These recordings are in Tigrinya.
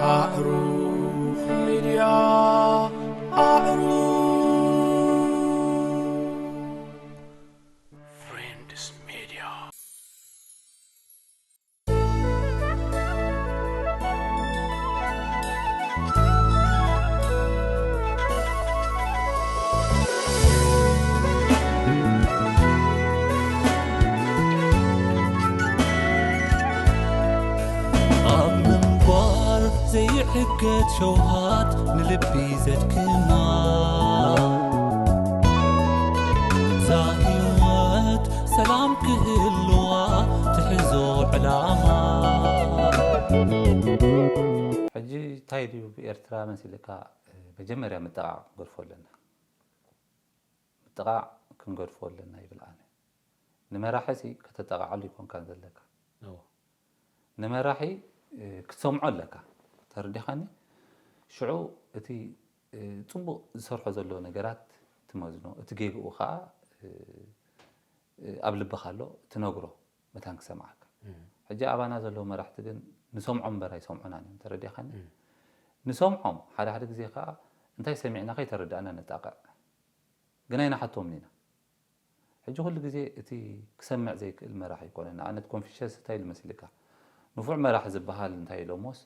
ኣዕሩኽ ሚድያ፣ ኣዕሩኽ ፍሬንድስ ሚድያ። ኣብ ምንባር ዘይዕገት ሸውሃት ንልቢ ዘድክማ፣ እዛ ህይወት ሰላም ክህልዋ ትሕዞ ዕላማ። ሕጂ እንታይ ድዩ ብኤርትራ መሲልካ? መጀመርያ ምጥቓዕ ክንገድፎ ኣለና። ምጥቓዕ ክንገድፎ ኣለና ይብል ኣነ። ንመራሒ ሲ ከተጠቓዓሉ ይኮንካን ዘለካ። ንመራሒ ክትሰምዖ ኣለካ። ተረዲኻኒ? ሽዑ እቲ ጽቡቕ ዝሰርሖ ዘሎ ነገራት ትመዝኖ፣ እቲ ጌግኡ ኸዓ ኣብ ልብኻ ኣሎ ትነግሮ፣ መታን ክሰምዓካ። ሕጂ ኣባና ዘለዉ መራሕቲ ግን ንሰምዖም እምበር ኣይሰምዑናን እዮም። ተረዲኻኒ? ንሰምዖም፣ ሓደ ሓደ ግዜ ኸዓ እንታይ ሰሚዕና ከይተረዳእና ነጣቕዕ። ግን ኣይንሓቶምን ኢና። ሕጂ ኩሉ ግዜ እቲ ክሰምዕ ዘይክእል መራሒ ኣይኮነን። ንኣብነት ኮንፊሽየስ እንታይ ኢሉ መሲልካ? ንፉዕ መራሒ ዝበሃል እንታይ ኢሎሞስ፣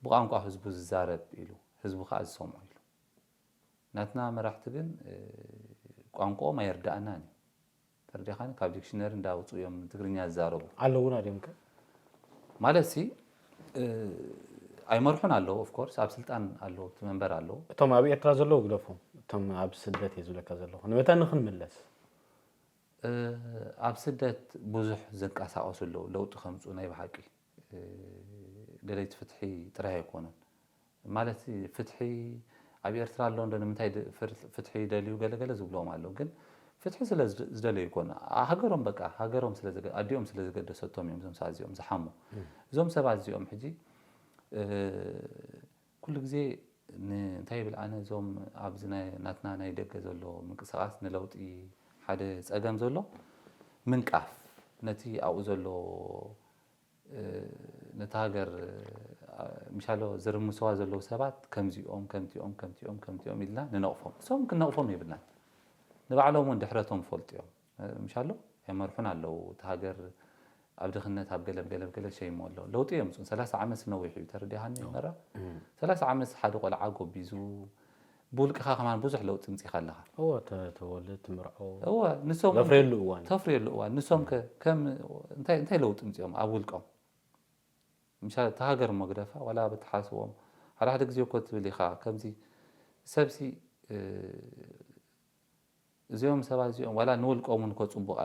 ብቋንቋ ህዝቡ ዝዛረብ ኢሉ፣ ህዝቡ ኸዓ ዝሰምዖ ኢሉ። ናትና መራሕቲ ግን ቋንቋኦም ኣይርዳእናን እዩ። ተረዲኻኒ? ካብ ዲክሽነሪ እንዳውፅኡ እዮም ትግርኛ ዝዛረቡ። ኣለውና ድዮም ከ? ማለት ሲ ኣይመርሑን ኣለዉ። ኦፍኮርስ ኣብ ስልጣን ኣለዉ፣ እቲ መንበር ኣለዉ። እቶም ኣብ ኤርትራ ዘለዉ ግደፎም፣ እቶም ኣብ ስደት እየ ዝብለካ ዘለኹ። ንመታ ንክንምለስ? ኣብ ስደት ብዙሕ ዘንቀሳቐሱ ኣለዉ፣ ለውጢ ከምፁ ናይ ብሓቂ። ደለይቲ ፍትሒ ጥራይ ኣይኮኑን። ማለት ፍትሒ ኣብ ኤርትራ ኣሎ እንዶ ንምንታይ ፍትሒ ይደልዩ ገለገለ ዝብሎም ኣለዉ። ግን ፍትሒ ስለ ዝደለዩ ይኮኑ። ሃገሮም በቃ ሃገሮም ስለ ኣዲኦም ስለ ዝገደሰቶም እዮም እዞም ሰባት እዚኦም ዝሓሙ። እዞም ሰባት እዚኦም ሕጂ ኩሉ ግዜ እንታይ ይብል ኣነ እዞም ኣብዚ ናትና ናይ ደገ ዘሎ ምንቅስቃስ ንለውጢ ሓደ ፀገም ዘሎ ምንቃፍ ነቲ ኣብኡ ዘሎ ነታ ሃገር ምሻሎ ዝርምስዋ ዘለዉ ሰባት ከምዚኦም ከምቲኦም ከምቲኦም ከምቲኦም ኢልና ንነቕፎም። እሶም ክንነቕፎም የብልናን። ንባዕሎም እውን ድሕረቶም ፈልጡ እዮም። ምሻሎ ኣይመርሑን ኣለዉ። እቲ ሃገር ኣብ ድኽነት ኣብ ገለብ ገለብ ገለ ሸይሞ ኣሎ። ለውጢ የምፁን ሰላሳ ዓመት ነዊሕ እዩ። ተረዲኻኒ መራ? ሰላሳ ዓመት ሓደ ቆልዓ ጎቢዙ ብውልቅኻ ከማን ብዙሕ ለውጢ ምፂኻ ኣለኻ። እወ ተወልድ ትምርዖ እወ ንሶም ተፍርየሉ እዋን ተፍርየሉ እዋን ንሶም ከ ከም እንታይ እንታይ ለውጢ ምፂኦም ኣብ ውልቆም? ምሻ ተሃገር መግደፋ ዋላ ብትሓስቦም ሓደ ሓደ ግዜ እኮ ትብል ኢኻ ከምዚ ሰብሲ እዚኦም ሰባት እዚኦም ዋላ ንውልቆም እውን እኮ ፅቡቕ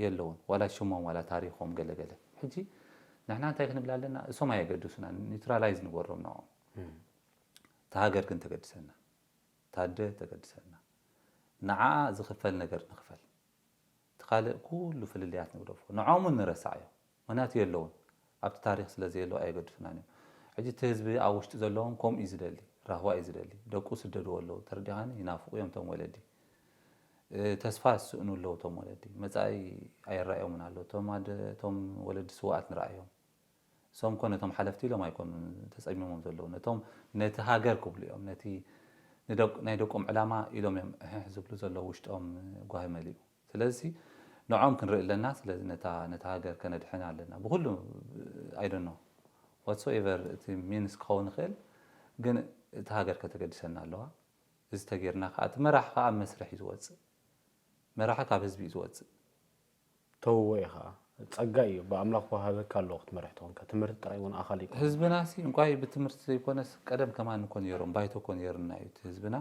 የለውን ዋላ ሽሞም ዋላ ታሪኾም ገለገለ ሕጂ ንሕና እንታይ ክንብል ኣለና እሶም ኣየገድሱና ኒውትራላይዝ ንገሮም ንኦም ተሃገር ግን ተገድሰና ታደ ተገድሰና ንዓኣ ዝኽፈል ነገር ንኽፈል እቲ ካልእ ኩሉ ፍልልያት ንግደፎ ንዖም እውን ንረሳዕ እዮም ምክንያቱ የለውን ኣብቲ ታሪክ ስለ ዘየለዉ ኣየገድሱናን እዮም ሕጂ እቲ ህዝቢ ኣብ ውሽጢ ዘለዎም ከምኡ እዩ ዝደሊ ራህዋ እዩ ዝደሊ ደቁ ስደድዎ ኣለዉ ተረዲኻኒ ይናፍቁ እዮም ቶም ወለዲ ተስፋ ዝስእኑ ኣለዉ ቶም ወለዲ መፃኢ ኣይረኣዮምን ኣሎ ቶም ወለዲ ስዋኣት ንረኣዮም እሶም እኮ ነቶም ሓለፍቲ ኢሎም ኣይኮኑን ተፀሚሞም ዘለዉ ነቶም ነቲ ሃገር ክብሉ እዮም ነቲ ናይ ደቆም ዕላማ ኢሎም እዮም እሕሕ ዝብሉ ዘለዉ ውሽጦም ጓሂ መሊኡ ስለዚ ንዖም ክንርኢ ኣለና ስለዚ ነታ ነታ ሃገር ከነድሕና ኣለና ብኩሉ I don't know whatsoever እቲ means ክኸውን ይኽእል ግን እታ ሃገር ከተገድሰና ኣለዋ እዚ ተጌርና ከዓ እቲ መራሕ ከዓ ኣብ መስርሕ እዩ ዝወፅእ መራሒ ካብ ህዝቢ እዩ ዝወፅእ ተውዎ ኢኻ ጸጋ እዩ ብኣምላኽ ክወሃበካ ኣለዎ ክትመርሕ ትኾንካ ትምህርቲ ጥራይ እውን ኣኻል እዩ ህዝብና ሲ እንኳይ ብትምህርቲ ዘይኮነስ ቀደም ከማን እኮ ነይሮም ባይቶ እኮ ነይርና እዩ እቲ ህዝብና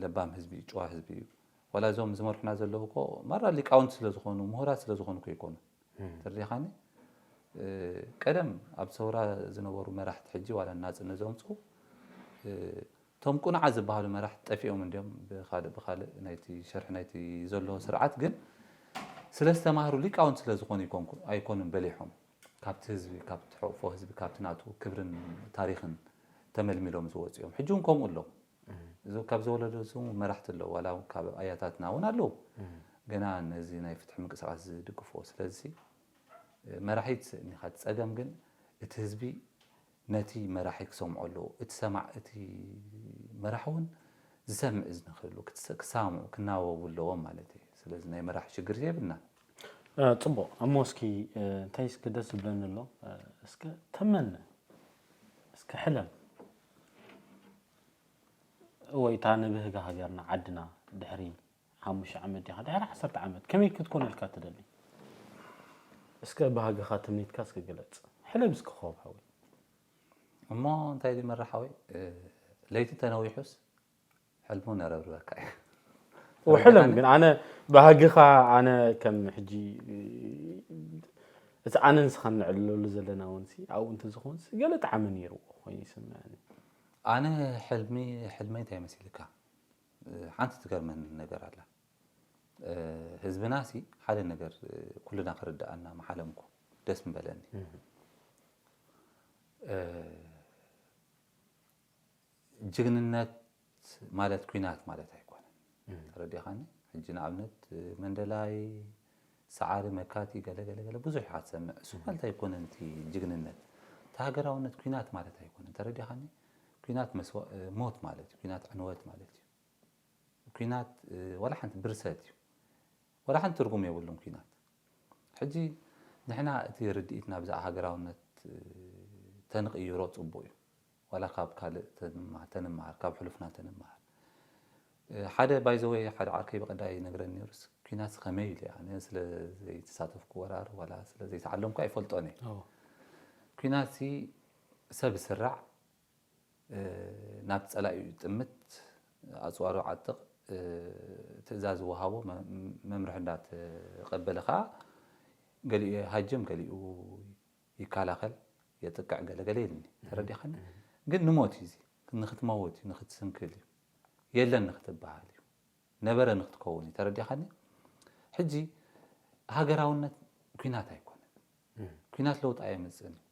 ለባም ህዝቢ እዩ ጭዋ ህዝቢ እዩ ዋላ እዞም ዝመርሑና ዘለዉ እኮ ማራ ሊቃውንቲ ስለ ዝኾኑ ምሁራት ስለ ዝኾኑ እኮ ይኮኑ ተረዲኻኒ ቀደም ኣብ ሰውራ ዝነበሩ መራሕቲ ሕጂ ዋላ ናጽነት ዘምፅኡ እቶም ቁኑዓት ዝበሃሉ መራሕቲ ጠፊኦም እንድዮም ብካልእ ብካልእ ናይቲ ሸርሒ ናይቲ ዘሎ ስርዓት ግን ስለ ዝተማህሩ ሊቃውንት ስለ ዝኾኑ ኣይኮኑን በሊሖም ካብቲ ህዝቢ ካብቲ ሕቕፎ ህዝቢ ካብቲ ናቱ ክብርን ታሪኽን ተመልሚሎም ዝወፁ እዮም ሕጂ እውን ከምኡ ኣለዉ ካብ ዝወለዶ ስሙ መራሕቲ ኣለዉ ዋላ ካብ ኣያታትና እውን ኣለዉ ገና ነዚ ናይ ፍትሒ ምንቅስቃስ ዝድግፍዎ ስለዚ መራሒት እኒኻ ፀገም ግን እቲ ህዝቢ ነቲ መራሒ ክሰምዖ ኣለዎ። እቲ ሰማዕ እቲ መራሒ እውን ዝሰምዕ እዝኒ ክህሉ ክትሰ- ክሰማምዑ ክናበቡ ኣለዎም ማለት እዩ። ስለዚ ናይ መራሒ ሽግር የብልና። ጽቡቕ እሞ እስኪ እንታይ እስኪ ደስ ዝብለኒ ኣሎ እስከ ተመነ እስከ ሕለም ወይ እታ ንብህጋ ሃገርና ዓድና ድሕሪ ሓሙሽተ ዓመት ዲኻ ድሕሪ ዓሰርተ ዓመት ከመይ ክትኮነልካ ትደሊ? እስከ ባህግኻ ትምኒትካ እስኪ ግለጽ። ሕለም እስኪ ክኸብ ሓወይ። እሞ እንታይ ድዩ መራሓወይ ለይቲ ተነዊሑስ ሕልሙ ነረብርበካ እዩ። ውሕለም ግን ኣነ ባህግኻ ኣነ ከም ሕጂ እቲ ኣነ ንስኻ ንዕልለሉ ዘለና እውን ሲ ኣብኡ እንተዝኾን ሲ ገለ ጣዕሚ ነይርዎ ኮይኑ ይስምዐኒ። ኣነ ሕልሚ ሕልመይ እንታይ መሲልካ ሓንቲ ትገርመኒ ነገር ኣላ። ህዝብና ሲ ሓደ ነገር ኩልና ክርድኣና ምሓለምኩ ደስ ምበለኒ። ጅግንነት ማለት ኲናት ማለት ኣይኮነን። ተረዲኻኒ? ሕጂ ንኣብነት መንደላይ፣ ሰዓሪ፣ መካቲ ገለ ገለ ገለ ብዙሕ ኢኻ ትሰምዕ። እሱ ማለት ኣይኮነን እቲ ጅግንነት። እቲ ሃገራውነት ኲናት ማለት ኣይኮነን። ተረዲኻኒ? ኲናት መስዋ- ሞት ማለት እዩ። ኲናት ዕንወት ማለት እዩ። ኲናት ዋላ ሓንቲ ብርሰት እዩ። ዋላ ሓንቲ ትርጉም የብሉን ኲናት። ሕጂ ንሕና እቲ ርድኢትና ብዛዕባ ሃገራውነት ተንቕይሮ ጽቡቕ እዩ። ዋላ ካብ ካልእ ተንማ- ተንመሃር፣ ካብ ሕሉፍና ተንመሃር። ሓደ ባይዘወይ ሓደ ዓርከይ ብቐዳይ ይነግረኒ ነይሩስ ኲናት ከመይ ኢሉ ኣነ ስለ ዘይተሳተፍኩ ወራር ዋላ ስለ ዘይተዓለምኩ ኣይፈልጦን እየ። ኲናት ሲ ሰብ ስራዕ ናብ ጸላኢኡ ይጥምት፣ ኣጽዋሩ ዓጥቕ፣ ትእዛዝ ይወሃቦ፣ መምርሒ እንዳተቐበለ ከኣ ገሊኡ ይሃጅም፣ ገሊኡ ይከላኸል፣ የጥቅዕ፣ ገለገለ ይልኒ። ተረዲኻኒ? ግን ንሞት እዩ እዚ። ንክትመውት እዩ፣ ንክትስንክል እዩ። የለን ንክትበሃል እዩ። ነበረ ንክትከውን እዩ። ተረዲኻኒ? ሕጂ ሃገራውነት ኲናት ኣይኮነን። ኲናት ለውጢ ኣየምጽእን እዩ።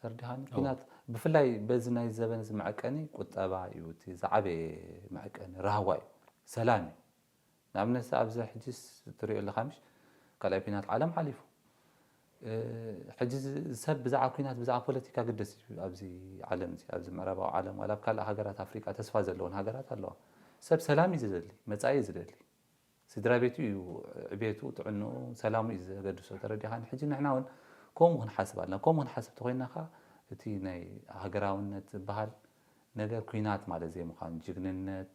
ተረዲኻኒ? ኲናት ብፍላይ በዚ ናይ ዘበን እዚ መዐቀኒ ቁጠባ እዩ። እቲ ዝዓበየ መዐቀኒ ራህዋ እዩ። ሰላም እዩ። ንኣብነት ኣብዚ ሕጂስ ትሪኦ ኣለኻ ምሽ ካልኣይ ኲናት ዓለም ሓሊፉ። ሕጂ ሰብ ብዛዕባ ኲናት ብዛዕባ ፖለቲካ ግደስ እዩ ኣብዚ ዓለም እዚ ኣብዚ ምዕራባዊ ዓለም ዋላ ኣብ ካልእ ሃገራት ኣፍሪቃ ተስፋ ዘለወን ሃገራት ኣለዋ። ሰብ ሰላም እዩ ዝደሊ፣ መጻኢ እዩ ዝደሊ። ስድራ ቤቱ እዩ ዕቤቱ፣ ጥዕንኡ፣ ሰላሙ እዩ ዘገድሶ። ተረዲኻኒ? ሕጂ ንሕና እውን ከምኡ ክንሓስብ ኣለና። ከምኡ ክንሓስብ ተኾይንና ከዓ እቲ ናይ ሃገራውነት ዝበሃል ነገር ኲናት ማለት ዘይምዃኑ፣ ጅግንነት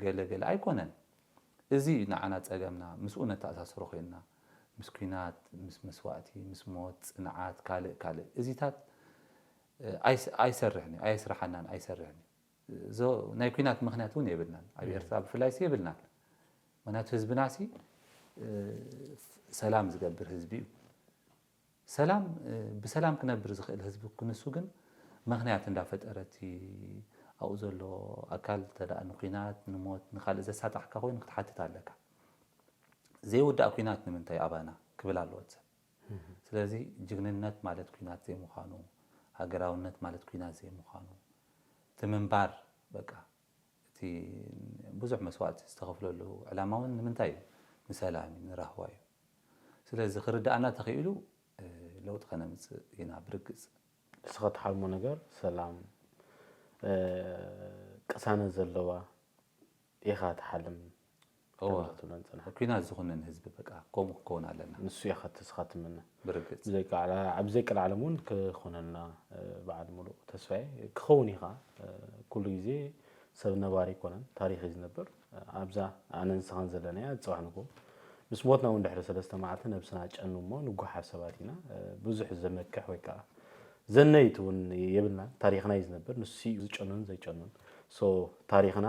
ገለ ገለ ኣይኮነን። እዚ እዩ ንዓና ጸገምና። ምስኡ ነተኣሳስሮ ኮይንና ምስ ኲናት፣ ምስ መስዋእቲ፣ ምስ ሞት፣ ጽንዓት፣ ካልእ ካልእ እዚታት ኣይሰርሕን እዩ፣ ኣየስርሓናን ኣይሰርሕን እዩ። ናይ ኲናት ምኽንያት እውን የብልናን ኣብ ኤርትራ ብፍላይ ሲ የብልናን። ምክንያቱ ህዝብና ሲ ሰላም ዝገብር ህዝቢ እዩ። ሰላም ብሰላም ክነብር ዝኽእል ህዝቢ ክንሱ ግን ምኽንያት እንዳፈጠረ እቲ ኣብኡ ዘሎ ኣካል እንተ ደኣ ንኲናት ንሞት ንኻልእ ዘሳጣሕካ ኮይኑ ክትሓትት ኣለካ። ዘይውዳእ ኲናት ንምንታይ ኣባና ክብል ኣለዎ እቲ ሰብ። ስለዚ ጅግንነት ማለት ኲናት ዘይምዃኑ፣ ሃገራውነት ማለት ኲናት ዘይምዃኑ፣ እቲ ምንባር በቃ እቲ ብዙሕ መስዋእቲ ዝተኸፍለሉ ዕላማ እውን ንምንታይ እዩ? ንሰላም እዩ፣ ንራህዋ እዩ። ስለዚ ክርድኣና ተኽኢሉ ለውጢ ከነምፅእ ኢና ብርግፅ። እስኻ ትሓልሞ ነገር ሰላም፣ ቅሳነት ዘለዋ ኢኻ ትሓልም። እወ። ከምዛ ትብለን ጽንሓ። ኲናት ዝኹንን ህዝቢ በቃ ከምኡ ክኸውን ኣለና። ንሱ ኢኻ እቲ እስኻ ትምነ። ብርግጽ። ብዘይቃ ዓላ- ኣብ ዘይቀልዓለም እውን ክኾነልና እ፣ በዓል ሙሉእ ተስፋዬ ክኸውን ኢኻ። እ፣ ኩሉ ግዜ ሰብ ነባሪ ኣይኮነን፣ ታሪኽ እዩ ዝነብር። እ፣ ኣብዛ ኣነ ንስኻን ዘለናያ ጽባሕ ንግሆ ምስ ሞትና እውን ድሕሪ ሰለስተ መዓልቲ ነብስና ጨኑ እሞ ንጓሓፍ ሰባት ኢና። እ፣ ብዙሕ ዘመክሕ ወይ ከዓ ዘነይት እውን የብልናን። ታሪኽና እዩ ዝነብር፣ ንሱ እዩ ዝጨኑን ዘይጨኑን። ሶ ታሪኽና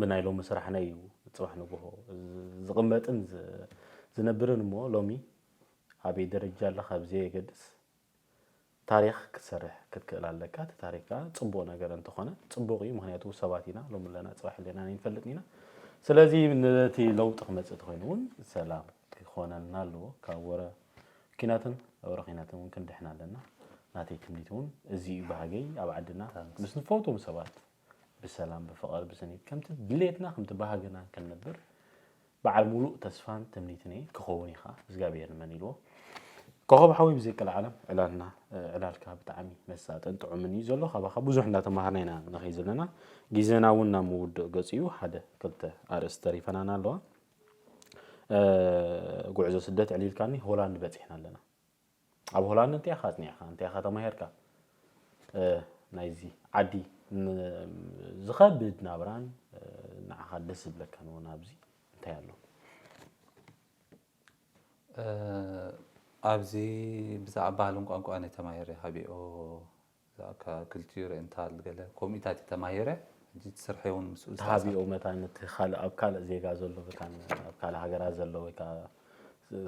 ብናይ ሎሚ ስራሕና እዩ ጽባሕ ንግሆ ዝቕመጥን ዝ- ዝነብርን እሞ ሎሚ ኣበይ ደረጃ ኣለኻ ብዘየገድስ ታሪኽ ክትሰርሕ ክትክእል ኣለካ። እቲ ታሪኽ ከዓ ጽቡቕ ነገር እንተኾነ ጽቡቕ እዩ። ምክንያቱ ሰባት ኢና ሎሚ ኣለና ጽባሕ ኣለና ኣይንፈልጥን ኢና። ስለዚ ነቲ ለውጢ ክመጽእ ተኾይኑ እውን ሰላም ክኾነልና ኣለዎ። ካብ ወረ ኪናትን ወረ ኪናትን እውን ክንድሕን ኣለና። ናተይ ትምኒት እውን እዚ እዩ ባህገይ ኣብ ዓድና ምስ ንፈትዎም ሰባት ብሰላም ብፍቕሪ ብስኒት ከምቲ ድሌትና ከምቲ ባህግና ክንነብር በዓል ሙሉእ ተስፋን ትምኒትን እየ። ክኸውን ኢኻ እግዚኣብሔር ንመን ኢልዎ። ኮኸብ ሓወይ ብዘይቀልዓለም ዕላልና ዕላልካ ብጣዕሚ መሳጥን ጥዑምን እዩ ዘሎ። ካባኻ ብዙሕ እንዳተማሃርና ኢና ንኸይድ ዘለና። ግዜና እውን ናብ ምውድእ ገጽ እዩ። ሓደ ክልተ ኣርእስቲ ተሪፈናና ኣለዋ። ጉዕዞ ስደት ዕሊልካኒ ሆላንድ በጺሕና ኣለና። ኣብ ሆላንድ እንታይ ኢኻ ኣጽኒዕካ? እንታይ ኢኻ ተማሂርካ? ናይዚ ዓዲ ዝኸብድ ናብራን ንዓኻ ደስ ዝብለካን እውን ኣብዚ እንታይ ኣሎ? ኣብዚ ብዛዕባ ባህልን ቋንቋን እየ ተማሂረ። ሃቢኦ ክልቲኡ ኦሪየንታል ገለ ከምኡታት እየ ተማሂረ። ሕጂ እቲ ስርሐይ እውን ምስኡ ተሃቢኦ መታን እቲ ካልእ ኣብ ካልእ ዜጋ ዘሎ መታን ኣብ ካልእ ሃገራት ዘሎ ወይ ከዓ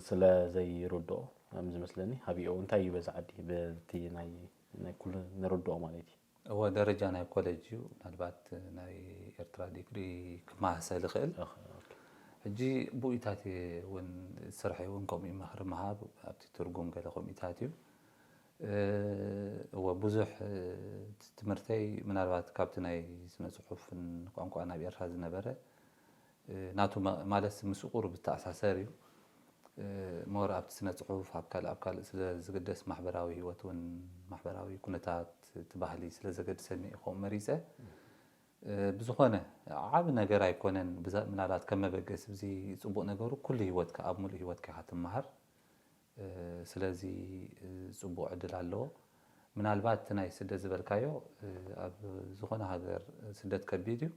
ስለ ዘይርድኦ ከም ዝመስለኒ ሃቢኦ እንታይ እዩ በዚ ዓዲ በቲ ናይ ናይ ኩሉ ንርድኦ ማለት እዩ። እወ ደረጃ ናይ ኮሌጅ እዩ። ምናልባት ናይ ኤርትራ ዲግሪ ክመሃሰል ይኽእል። ሕጂ ብኡይታት እውን ስርሐይ እውን ከምኡ መኽሪ ምሃብ ኣብቲ ትርጉም ገለ ከምኡታት እዩ። እወ ብዙሕ ትምህርተይ ምናልባት ካብቲ ናይ ስነ ፅሑፍን ቋንቋ ናብ ኤርትራ ዝነበረ ናቱ ማለት ምስ ቁሩብ ዝተኣሳሰር እዩ። ሞር ኣብቲ ስነ ፅሑፍ ኣብ ካልእ ኣብ ካልእ ስለ ዝግደስ ማሕበራዊ ህይወት እውን ማሕበራዊ ኩነታት እቲ ባህሊ ስለ ዘገድሰኒ እዩ ከምኡ መሪፀ። ብዝኾነ ዓቢ ነገር ኣይኮነን። ምናልባት ከም መበገሲ እዚ ፅቡቅ ነገሩ ኩሉ ህይወትካ ኣብ ሙሉእ ህይወትካ ኢኻ ትመሃር። ስለዚ ፅቡቕ ዕድል ኣለዎ። ምናልባት እቲ ናይ ስደት ዝበልካዮ ኣብ ዝኾነ ሃገር ስደት ከቢድ እዩ።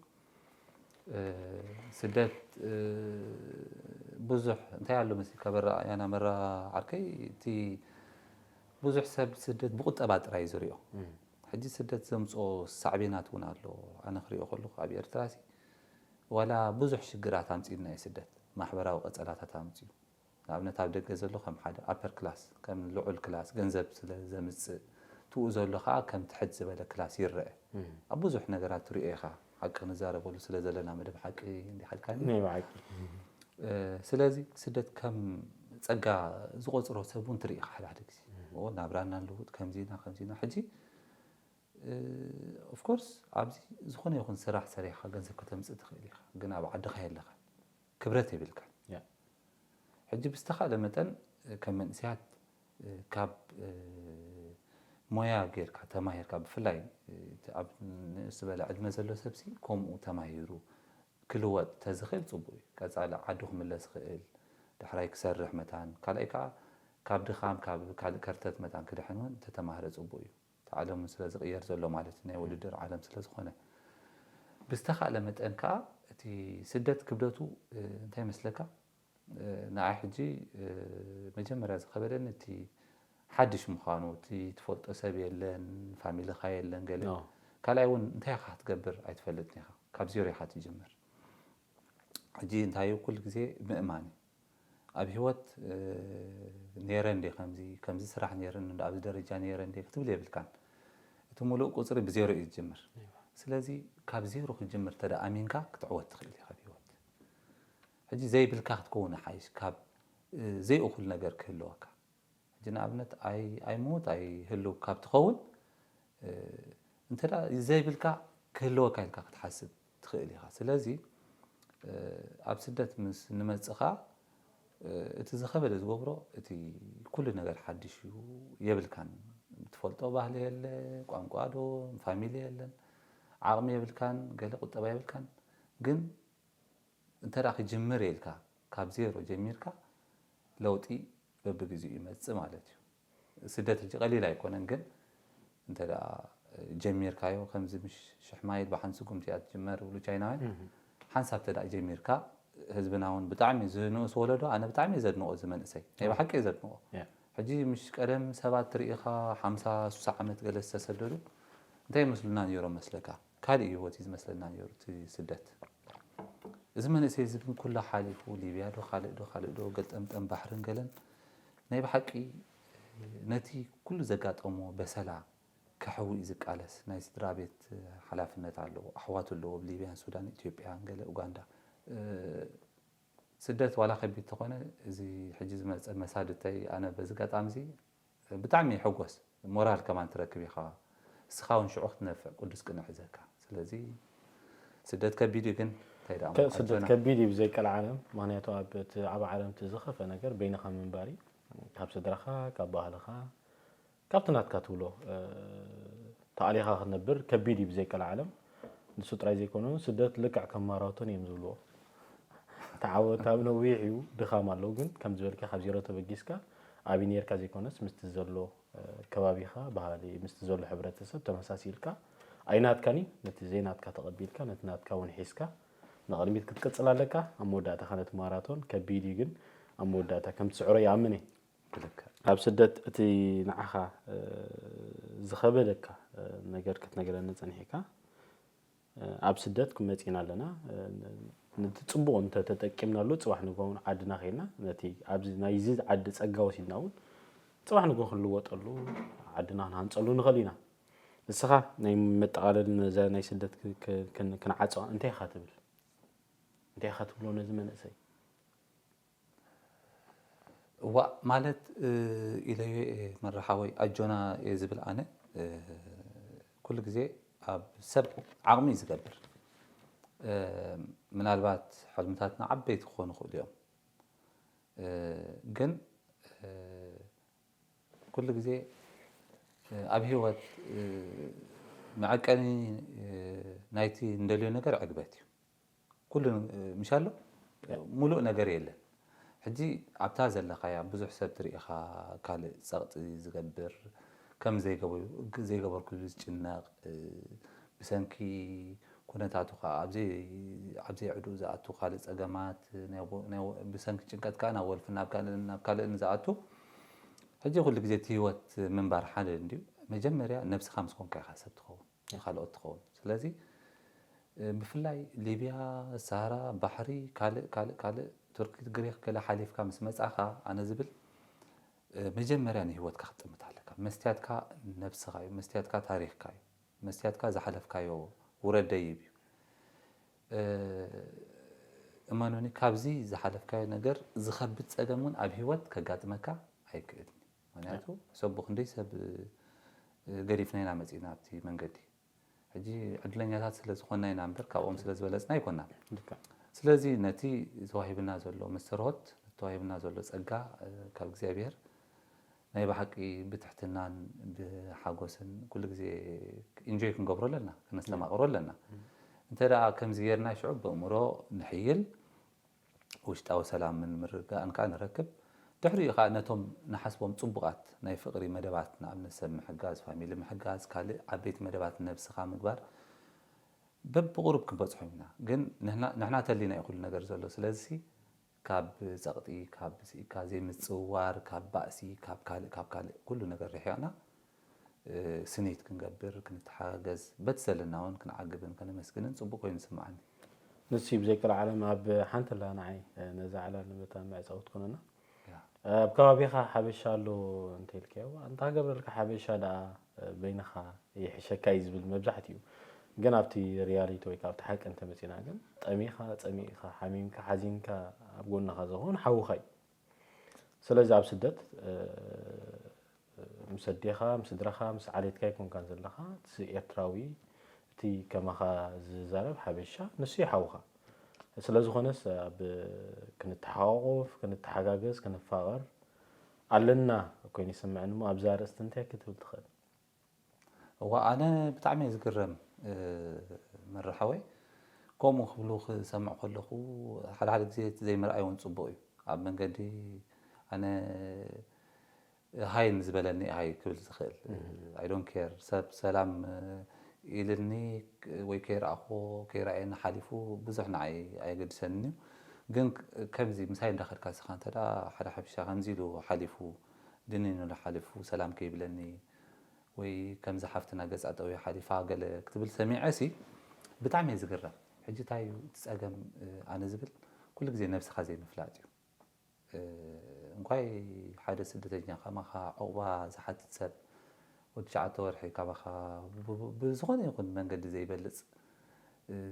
ስደት ብዙሕ እንታይ ኣሎ መሲልካ በራ ያና መራ ዓርከይ እቲ ብዙሕ ሰብ ስደት ብቁጠባ ጥራይ ዝሪኦ ሕጂ ስደት ዘምፅኦ ሳዕቤናት እውን ኣሎ። ኣነ ክሪኦ ከለኹ ኣብ ኤርትራ ሲ ዋላ ብዙሕ ሽግራት ኣምፂኡና እዩ ስደት ማሕበራዊ ቀፀላታት ኣምፅኡ ንኣብነት ኣብ ደገ ዘሎ ከም ሓደ ኣፐር ክላስ ከም ልዑል ክላስ ገንዘብ ስለ ዘምፅእ ትኡ ዘሎ ከዓ ከም ትሕት ዝበለ ክላስ ይረአ ኣብ ብዙሕ ነገራት ትሪኦ ኢኻ ሓቂ ንዛረበሉ ስለ ዘለና መደብ ሓቂ እንዲሓልካኒ ናይ ብሓቂ ስለዚ ስደት ከም ፀጋ ዝቆፅሮ ሰብ እውን ትርኢ ኢኻ ሓደ ሓደ ግዜ ናብራና ኣለውጥ ከምዚና ከምዚና ሕጂ ኦፍኮርስ ኣብዚ ዝኾነ ይኹን ስራሕ ሰሪሕካ ገንዘብ ከተምፅእ ትኽእል ኢኻ ግን ኣብ ዓድኻ የለኻ ክብረት የብልካ ሕጂ ብዝተኻእለ መጠን ከም መንእሰያት ካብ ሞያ ጌርካ ተማሂርካ ብፍላይ ኣብ ንእስ ዝበለ ዕድመ ዘሎ ሰብሲ ከምኡ ተማሂሩ ክልወጥ ተዝኽእል ፅቡቅ እዩ ቀፃሊ ዓዱ ክምለስ ይኽእል ዳሕራይ ክሰርሕ መታን ካልኣይ ከዓ ካብ ድኻም ካብ ካልእ ከርተት መታን ክድሕን እውን ተተማህረ ፅቡቅ እዩ እቲ ዓለም እውን ስለ ዝቅየር ዘሎ ማለት እዩ ናይ ውድድር ዓለም ስለ ዝኾነ ብዝተኻእለ መጠን ከዓ እቲ ስደት ክብደቱ እንታይ ይመስለካ ንዓይ ሕጂ መጀመርያ ዝኸበደኒ እቲ ሓድሽ ምዃኑ እቲ ትፈልጦ ሰብ የለን ፋሚልኻ የለን ገለ ካልኣይ እውን እንታይ ኢኻ ክትገብር ኣይትፈልጥን ኢኻ ካብ ዜሮ ኢኻ ትጅምር ሕጂ እንታይ ኩሉ ግዜ ምእማን እዩ ኣብ ህይወት ነይረ እንደ ከምዚ ከምዚ ስራሕ ነይረ እንደ ኣብዚ ደረጃ ነይረ እንደ ክትብል የብልካን እቲ ሙሉእ ቁፅሪ ብዜሮ እዩ ዝጅምር ስለዚ ካብ ዜሮ ክትጅምር ተደ ኣሚንካ ክትዕወት ትኽእል ኢኻ ኣብ ህይወት ሕጂ ዘይብልካ ክትከውን ሓይሽ ካብ ዘይእኹል ነገር ክህልወካ ሕጂ ንኣብነት ኣይሞት ኣይህልው ካብ ትኸውን እንተ ዘይብልካ ክህልወካ ኢልካ ክትሓስብ ትኽእል ኢኻ ስለዚ ኣብ ስደት ምስ ንመፅኻ እቲ ዝኸበደ ዝገብሮ እቲ ኩሉ ነገር ሓድሽ እዩ የብልካን ትፈልጦ ባህሊ የለ ቋንቋ ዶ ፋሚሊ የለን ዓቕሚ የብልካን ገለ ቁጠባ የብልካን ግን እንተ ክጅምር ኢልካ ካብ ዜሮ ጀሚርካ ለውጢ በብግዚኡ ይመፅእ ማለት እዩ ስደት ሕጂ ቀሊል ኣይኮነን ግን እንተ ጀሚርካዮ ከምዚ ምሽ ሽሕ ማይል ብሓንቲ ስጉምቲ እያ ትጅመር ይብሉ ቻይናውያን ሓንሳብ እንተ ጀሚርካ ህዝብና እውን ብጣዕሚ ዝንእስ ወለዶ ኣነ ብጣዕሚ እየ ዘድንቆ እዚ መንእሰይ ናይ ብሓቂ እየ ዘድንቆ ሕጂ ምሽ ቀደም ሰባት ትርኢኻ ሓምሳ ሱሳ ዓመት ገለ ዝተሰደዱ እንታይ ይመስሉና ነይሮም መስለካ ካልእ ህይወት እዩ ዝመስለና ነይሩ እቲ ስደት እዚ መንእሰይ እዚ ግን ኩላ ሓሊፉ ሊብያ ዶ ካልእ ዶ ካልእ ዶ ገልጠምጠም ባሕርን ገለን ናይ ብሓቂ ነቲ ኩሉ ዘጋጠሞ በሰላ ከሕዊ እዩ ዝቃለስ ናይ ስድራ ቤት ሓላፍነት ኣለዎ ኣሕዋት ኣለዎ ኣብ ሊብያን ሱዳን ኢትዮጵያን ገለ ኡጋንዳ ስደት ዋላ ከቢድ ተኾነ እዚ ሕጂ ዝመፀ መሳድተይ ኣነ በዚ ጋጣሚ እዚ ብጣዕሚ ይሕጎስ ሞራል ከማን ትረክብ ኢኻ እስኻ እውን ሽዑ ክትነፍዕ ቅዱስ ቅንዕ ሒዘካ ስለዚ ስደት ከቢድ እዩ ግን እንታይ ደኣ ስደት ከቢድ እዩ ብዘይቀል ዓለም ምክንያቱ ኣብ እቲ ኣብ ዓለም እቲ ዝኸፈ ነገር በይንኻ ምንባር እዩ ካብ ስድራኻ፣ ካብ ባህልኻ፣ ካብቲ ናትካ ትብሎ ተኣሊኻ ክትነብር ከቢድ እዩ ብዘይቀልዓለም። ንሱ ጥራይ ዘይኮነ፣ ስደት ልክዕ ከም ማራቶን እዮም ዝብልዎ። ተዓወት ኣብ ነዊሕ እዩ፣ ድኻም ኣለዉ። ግን ከም ዝበልካ፣ ካብ ዜሮ ተበጊስካ፣ ኣብይ ነርካ ዘይኮነስ ምስቲ ዘሎ ከባቢኻ፣ ባህሊ፣ ምስቲ ዘሎ ሕብረተሰብ ተመሳሲልካ፣ ኣይናትካን እዩ፣ ነቲ ዘይናትካ ተቐቢልካ፣ ነቲ ናትካ እውን ሒዝካ ንቕድሚት ክትቅጽል ኣለካ። ኣብ መወዳእታኻ ነቲ ማራቶን ከቢድ እዩ፣ ግን ኣብ መወዳእታ ከም ትስዕሮ ይኣምን እየ። ኣብ ስደት እቲ ንዓኻ ዝኸበደካ ነገር ክትነግረኒ ጸኒሕካ። ኣብ ስደት ክመጺና ኣለና። ነቲ ጽቡቕ እንተ ተጠቂምናሉ፣ ጽባሕ ንግሆ እውን ዓድና ከይድና፣ ነቲ ኣብዚ ናይዚ ዓዲ ጸጋ ወሲድና እውን ጽባሕ ንግሆ ክንልወጠሉ፣ ዓድና ክንሃንጸሉ ንኽእል ኢና። ንስኻ ናይ መጠቓለሊ ነዛ ናይ ስደት ክ-፣ ክ-፣ ክን-፣ ክንዓጽዋ እንታይ ኢኻ ትብል? እንታይ ኢኻ ትብሎ ነዚ መንእሰይ? እዋእ፣ ማለት ኢለዮ እየ መራሓወይ፣ ኣጆና እየ ዝብል ኣነ። ኩሉ ግዜ ኣብ ሰብ ዓቕሚ እዩ ዝገብር። ምናልባት ሕልምታትና ዓበይቲ ክኾኑ ይኽእሉ እዮም፣ ግን ኩሉ ግዜ ኣብ ሂወት መዐቀኒ ናይቲ እንደልዮ ነገር ዕግበት እዩ። ኩሉ ምሽ ኣሎ፣ ሙሉእ ነገር የለን። ሕጂ ኣብታ ዘለኻያ ብዙሕ ሰብ ትርኢ ኢኻ፣ ካልእ ጸቕጢ ዝገብር፣ ከም ዘይገበ-፣ ዘይገበርኩ ዝጭነቕ፣ ብሰንኪ ኩነታቱ ኸኣ ኣብ ዘይ-፣ ኣብ ዘይዕዱእ ዝኣቱ ካልእ ጸገማት፣ ናይ ወ-፣ ናይ ወ-፣ ብሰንኪ ጭንቀት ከኣ ናብ ወልፍን ናብ ካልእን ናብ ካልእን ዝኣቱ። ሕጂ ኩሉ ግዜ እቲ ህይወት ምንባር ሓደ እንድዩ። መጀመርያ ነብስኻ ምስ ኮንካ ኢኻ ሰብ ትኸውን፣ ንኻልኦት ትኸውን። ስለዚ ብፍላይ ሊብያ፣ ሳህራ፣ ባሕሪ፣ ካልእ ካልእ ካልእ ቱርኪ፣ ግሪኽ ገለ ሓሊፍካ ምስ መጻኻ፣ ኣነ ዝብል መጀመርያ ንህይወትካ ክትጥምት ኣለካ። መስትያትካ ነብስኻ እዩ፣ መስትያትካ ታሪኽካ እዩ፣ መስትያትካ ዝሓለፍካዮ ውረድ ደይብ እዩ። እመኑኒ፣ ካብዚ ዝሓለፍካዮ ነገር ዝኸብድ ጸገም እውን ኣብ ህይወት ከጋጥመካ ኣይክእልን እዩ። ምክንያቱ ሰብ ብክንደይ ሰብ ገዲፍና ኢና መጺና ኣብቲ መንገዲ። ሕጂ ዕድለኛታት ስለ ዝኾንና ኢና እምበር ካብኦም ስለ ዝበለጽና ኣይኮናን። ስለዚ ነቲ ተዋሂብና ዘሎ መስተርሆት፣ ነቲ ተዋሂብና ዘሎ ጸጋ ካብ እግዚኣብሔር ናይ ብሓቂ ብትሕትናን ብሓጎስን ኩሉ ግዜ ኢንጆይ ክንገብሮ ኣለና፣ ክነስተማቕሮ ኣለና። እንተ ደኣ ከምዚ ጌርና ሽዑ ብእምሮ ንሕይል፣ ውሽጣዊ ሰላምን ምርግጋእን ከኣ ንረክብ። ድሕሪኡ ከኣ ነቶም ንሓስቦም ጽቡቓት ናይ ፍቕሪ መደባት፣ ንኣብነት ሰብ ምሕጋዝ፣ ፋሚሊ ምሕጋዝ፣ ካልእ ዓበይቲ መደባት ነብስኻ ምግባር በብቑሩብ ክንበጽሖም ኢና። ግን ንሕና፣ ንሕና ተሊና እዩ ኩሉ ነገር ዘሎ። ስለዚሲ ካብ ጸቕጢ፣ ካብ ስኢካ ዘይምጽውዋር፣ ካብ ባእሲ፣ ካብ ካልእ፣ ካብ ካልእ ኩሉ ነገር ርሒቕና ስኒት ክንገብር፣ ክንተሓጋገዝ፣ በቲ ዘለናውን ክንዓግብን ከነመስግንን ጽቡቕ ኮይኑ ይስምዓኒ። ንሱ ብዘይቀልዓለም ኣብ ሓንቲ ኣላ ንዓይ ነዛ ዕላል ነታ መዕጸዊ ትኮነና። ኣብ ከባቢኻ ሓበሻ ኣሎ እንተኢልካዮ፣ ኣንታ ሃገር ዘለካ ሓበሻ ደኣ በይንኻ ይሕሸካ እዩ ዝብል መብዛሕትኡ። ግን ኣብቲ ሪያሊቲ ወይ ካብቲ ሓቂ እንተመጺና ግን ጠሚኻ፣ ጸሚእኻ፣ ሓሚምካ፣ ሓዚንካ ኣብ ጎንኻ ዝኸውን ሓውኻ እዩ። ስለዚ ኣብ ስደት ምስ ኣዴኻ፣ ምስ ስድራኻ፣ ምስ ዓሌትካ ኣይኮንካን ዘለኻ። እቲ ኤርትራዊ፣ እቲ ከማኻ ዝዛረብ ሓበሻ፣ ንሱ እዩ ሓውኻ። ስለ ዝኾነስ ኣብ ክንተሓቋቆፍ፣ ክንተሓጋገዝ፣ ክንፋቐር ኣለና ኮይኑ ይስምዐኒ። እሞ ኣብዛ ኣርእስቲ እንታይ ክትብል ትኽእል? እዋ ኣነ ብጣዕሚ እየ ዝግረም መርሓወይ። ከምኡ ክብሉ ክሰምዕ ከለኹ ሓደ ሓደ ግዜ እቲ ዘይምርኣይ እውን ፅቡቕ እዩ። ኣብ መንገዲ ኣነ ሃይ ንዝበለኒ ሃይ ክብል ዝኽእል። I don't care ሰብ ሰላም ኢልኒ ወይ ከይረኣኹ ከይረኣየኒ ሓሊፉ ብዙሕ ንዓይ ኣየገድሰንን እዩ። ግን ከምዚ ምሳይ እንዳኸድካ ስኻ እንተ ሓደ ሓብሻ ከምዚ ኢሉ ሓሊፉ ድንን ኢሉ ሓሊፉ ሰላም ከይብለኒ ወይ ከምዚ ሓፍትና ገጻ ጠውያ ሓሊፋ ገለ ክትብል ሰሚዐ ሲ ብጣዕሚ እየ ዝግረም። ሕጂ እንታይ እዩ እቲ ጸገም ኣነ ዝብል ኩሉ ግዜ ነብስኻ ዘይምፍላጥ እዩ። እንኳይ ሓደ ስደተኛ ከማኻ ዑቕባ ዝሓትት ሰብ ወዲ ትሽዓተ ወርሒ ካባኻ ብዝኾነ ይኹን መንገዲ ዘይበልጽ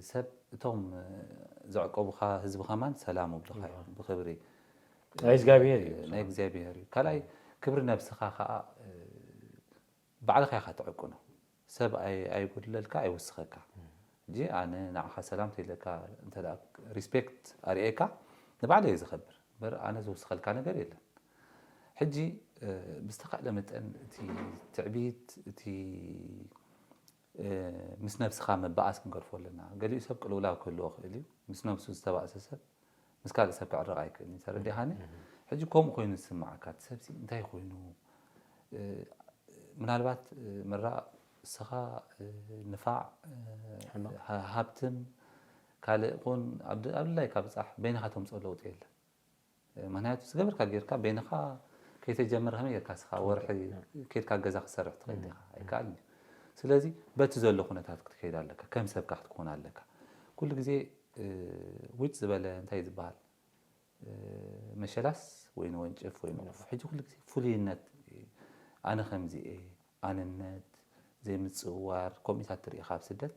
ሰብ እቶም ዘዕቀቡኻ ህዝቢ ከማን ሰላም ይብሉኻ እዮም ብኽብሪ ናይ እግዚኣብሔር እዩ። ናይ እግዚኣብሔር እዩ። ካልኣይ ክብሪ ነብስኻ ከዓ ባዕልኻ ኢኻ ትዕቅኖ። ሰብ ኣይጎድለልካ ኣይውስኸካ። ሕጂ ኣነ ንዓኻ ሰላም ተይለካ እንተ ሪስፔክት ኣርእየካ ንባዕለይ እየ ዝኸብር እምበር ኣነ ዝውስኸልካ ነገር የለን። ሕጂ ብዝተኻእለ መጠን እቲ ትዕቢት እቲ ምስ ነብስኻ ምብኣስ ክንገድፎ ኣለና። ገሊኡ ሰብ ቅልውላው ክህልዎ ይኽእል እዩ። ምስ ነብሱ ዝተባእሰ ሰብ ምስ ካልእ ሰብ ክዕረቕ ኣይክእልን እዩ። ተረዲኻኒ? ሕጂ ከምኡ ኮይኑ ዝስምዓካ እቲ ሰብሲ እንታይ ኮይኑ? ምናልባት ምራእ ንስኻ ንፋዕ ሃብትም ካልእ ኹን ኣብ ድላይካ ብፃሕ በይንኻ ተምፅኦ ለውጢ የለን። ምክንያቱ ዝገበርካ ጌርካ በይንኻ ከይተጀመረ ከመይ ጌርካ ስኻ ወርሒ ኬድካ ገዛ ክትሰርሕ ትኽእል ዲኻ? ኣይከኣልን እዩ። ስለዚ በቲ ዘሎ ኩነታት ክትከይድ ኣለካ፣ ከም ሰብካ ክትከውን ኣለካ። ኩሉ ግዜ ውጭ ዝበለ እንታይ ዝበሃል መሸላስ ወይ ንወንጭፍ ወይ ንዑፍ። ሕጂ ኩሉ ግዜ ፍሉይነት ኣነ ከምዚ እየ ኣንነት፣ ዘይምጽውዋር፣ ከምኡታት ትርኢ ካብ ስደት።